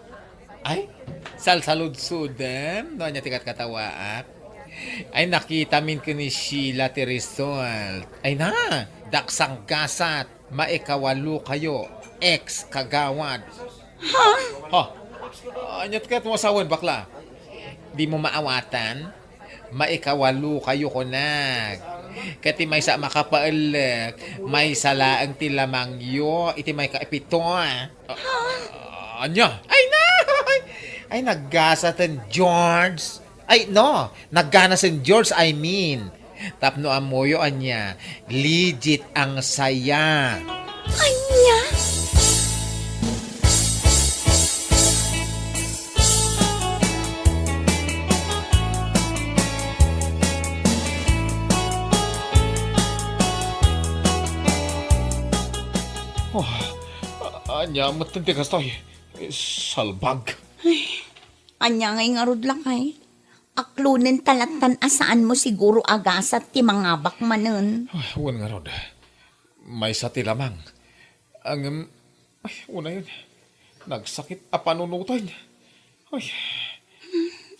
ay, salsaludsodem no ania ti katkatawaak. Ay, nakitamin ken ni Sheila ti result. Ay na, daksang gasat, maikawalo kayo, ex kagawad. Ha? Ha? Ania ti ket mo sawen, bakla? Dimo maawatan? Maikawalo kayo kunak. Ket ti maysa a makapaellek, maysa laeng ti lamangyo iti maikaipito. Ah, ania? Ay na! Ay, naggasa ten George. Ay, no, naggana sen George, I mean. Tapno ammoyo ania, legit ang saya. Ania? Oh, ania met ti kastoy? Salbag. Ay, ania ngay ngarud, lakay? Aklonen ta lattan a saanmo siguro a gasat ti mangabak manen. Ay, wen ngarud. Maysa ti lamang. Ngem, ay, unayen. Nagsakit a panunoten. Ay.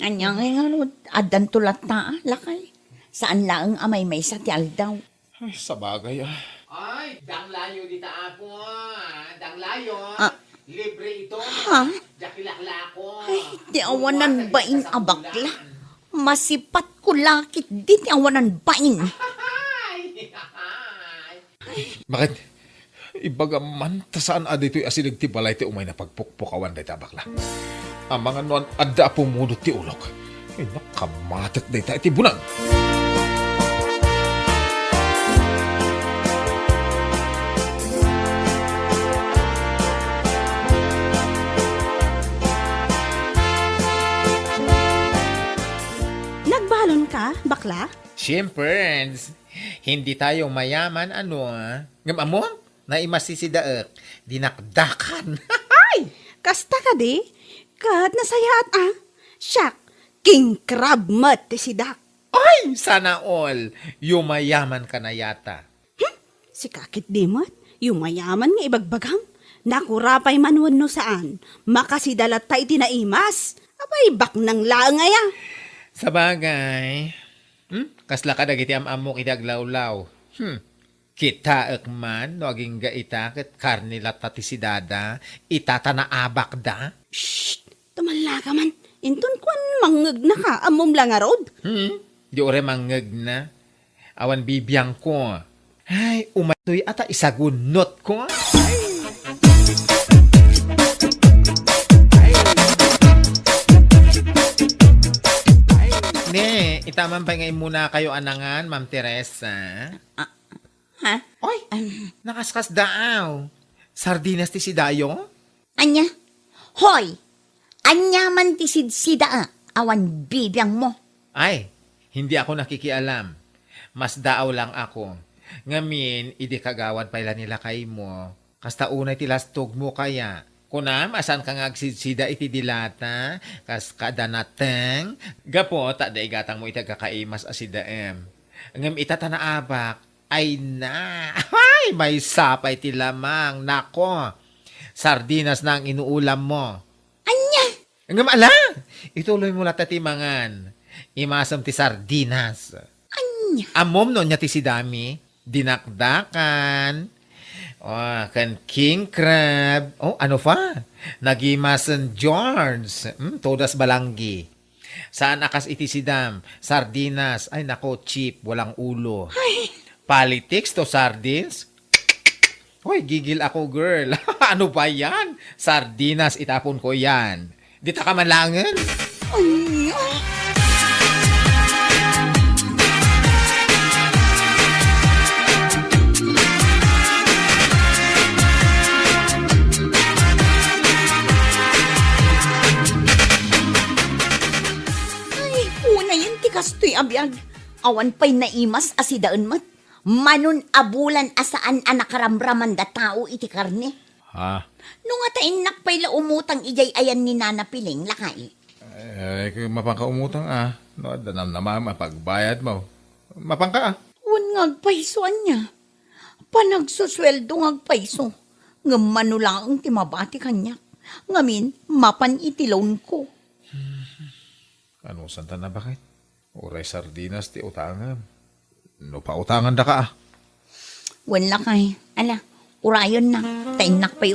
Ania ngay ngarud? Addanto latta, a, lakay. Saan laeng a maymaysa ti aldaw. Ay, sabagay, a. Ay, danglayo dita, apo, a. Danglayo. Ah. Libre ito. Ha? Diak ilaklako. Ay, ti awanan bain a bakla. Masipatko la ketdi ti awanan bain. Ay, ay. Baket? Ibagam man ta saan a ditoy asideg ti balay ti umayna pagpukpukawan dayta a bakla. Amangan no adda a pumudot ti ulok. Ay, nakamatek dayta iti bunag. Nagbalon ka, bakla? Siyempre, hindi tayo mayaman, ano, a? Ngem ammom, naimasisidaek, dinakdakan. Ay! Kasta kadi? Ket nasayaat, a? Siak, king crab met ti sidak. Ay, sana all! Yumayaman ka na yata. Hmm? Sika ketdi met, yumayaman nga ibagbagam? Nakura pay man wenno saan, makasida latta iti naimas. Apay, baknang laeng aya. Sabagay. Hmm? Kasla kadagiti am-ammok iti aglawlaw. Hmm. Kitaek man no agingga ita ket karne latta ti sidada, ita ta naabakda. Shh! Tumalla ka man. Inton kuan, mangngegnaka, ammom la ngarud? Hmm? Di uray mangngegnaka. Awan bibiangko. Ay, umatoy a ta isagunnotko. Ne, ita man pay nga immunakayo a nangan, Ma'am Teresa. Ah, ha? Oy, um, nakaskasdaaw. Sardinas ti sidayo? Ania? Hoy! Ania man ti sidsida, a, awan bibiangmo? Ay, hindi ako nakikialam. Masdaaw lang ako. Ngamin, idi kagawad pay la ni lakaymo, kasta unay ti lastogmo kaya? Kunam a saanka nga agsidsida iti dilata, kas kada nateng? Gapu ta adda igatangmo iti agkakaimas a sidaem. Ngem ita ta naabak, ay na! Ay, maysa pay ti lamang, nako! Sardinas na ang inuulammo. Ania? Ngem ala! Ituloymo latta ti mangan. Imasem ti sardinas. Ania? Ammom no ania ti sidami? Dinakdakan. Oh, ken king crab. Oh, ano pa? Nagimasen George. Hmm, todas balanggi. Saan a kas iti sidam? Sardinas. Ay, nako, cheap. Walang ulo. Ay. Politics to sardines? Hoy, gigil ako, girl. Ano ba yan? Sardinas, itapon ko yan. Dita ka man laengen? Ania? Ay, unayen ti kastoy a biag. Awan pay naimas a sidaen met. Manon a bulan a saan a nakaramraman da tao iti karne. Ha? No nga ta innak pay la umutang idiay ayan ni Nana Piling, lakay. Eh, mapanka umutang, ah. No, adda namnamam a pagbayad mo. Mapanka, ah. Wen nga agpayso, ania? Panagsusueldo nga agpayso. Ngem mano laeng ti mabati kaniak. Ngamin, mapan iti loan ko. Ano santa na bakit? Uray sardinas ti utangem. No pautangandaka, ah. Wen lakay. Ala, urayonna. Ta innak pay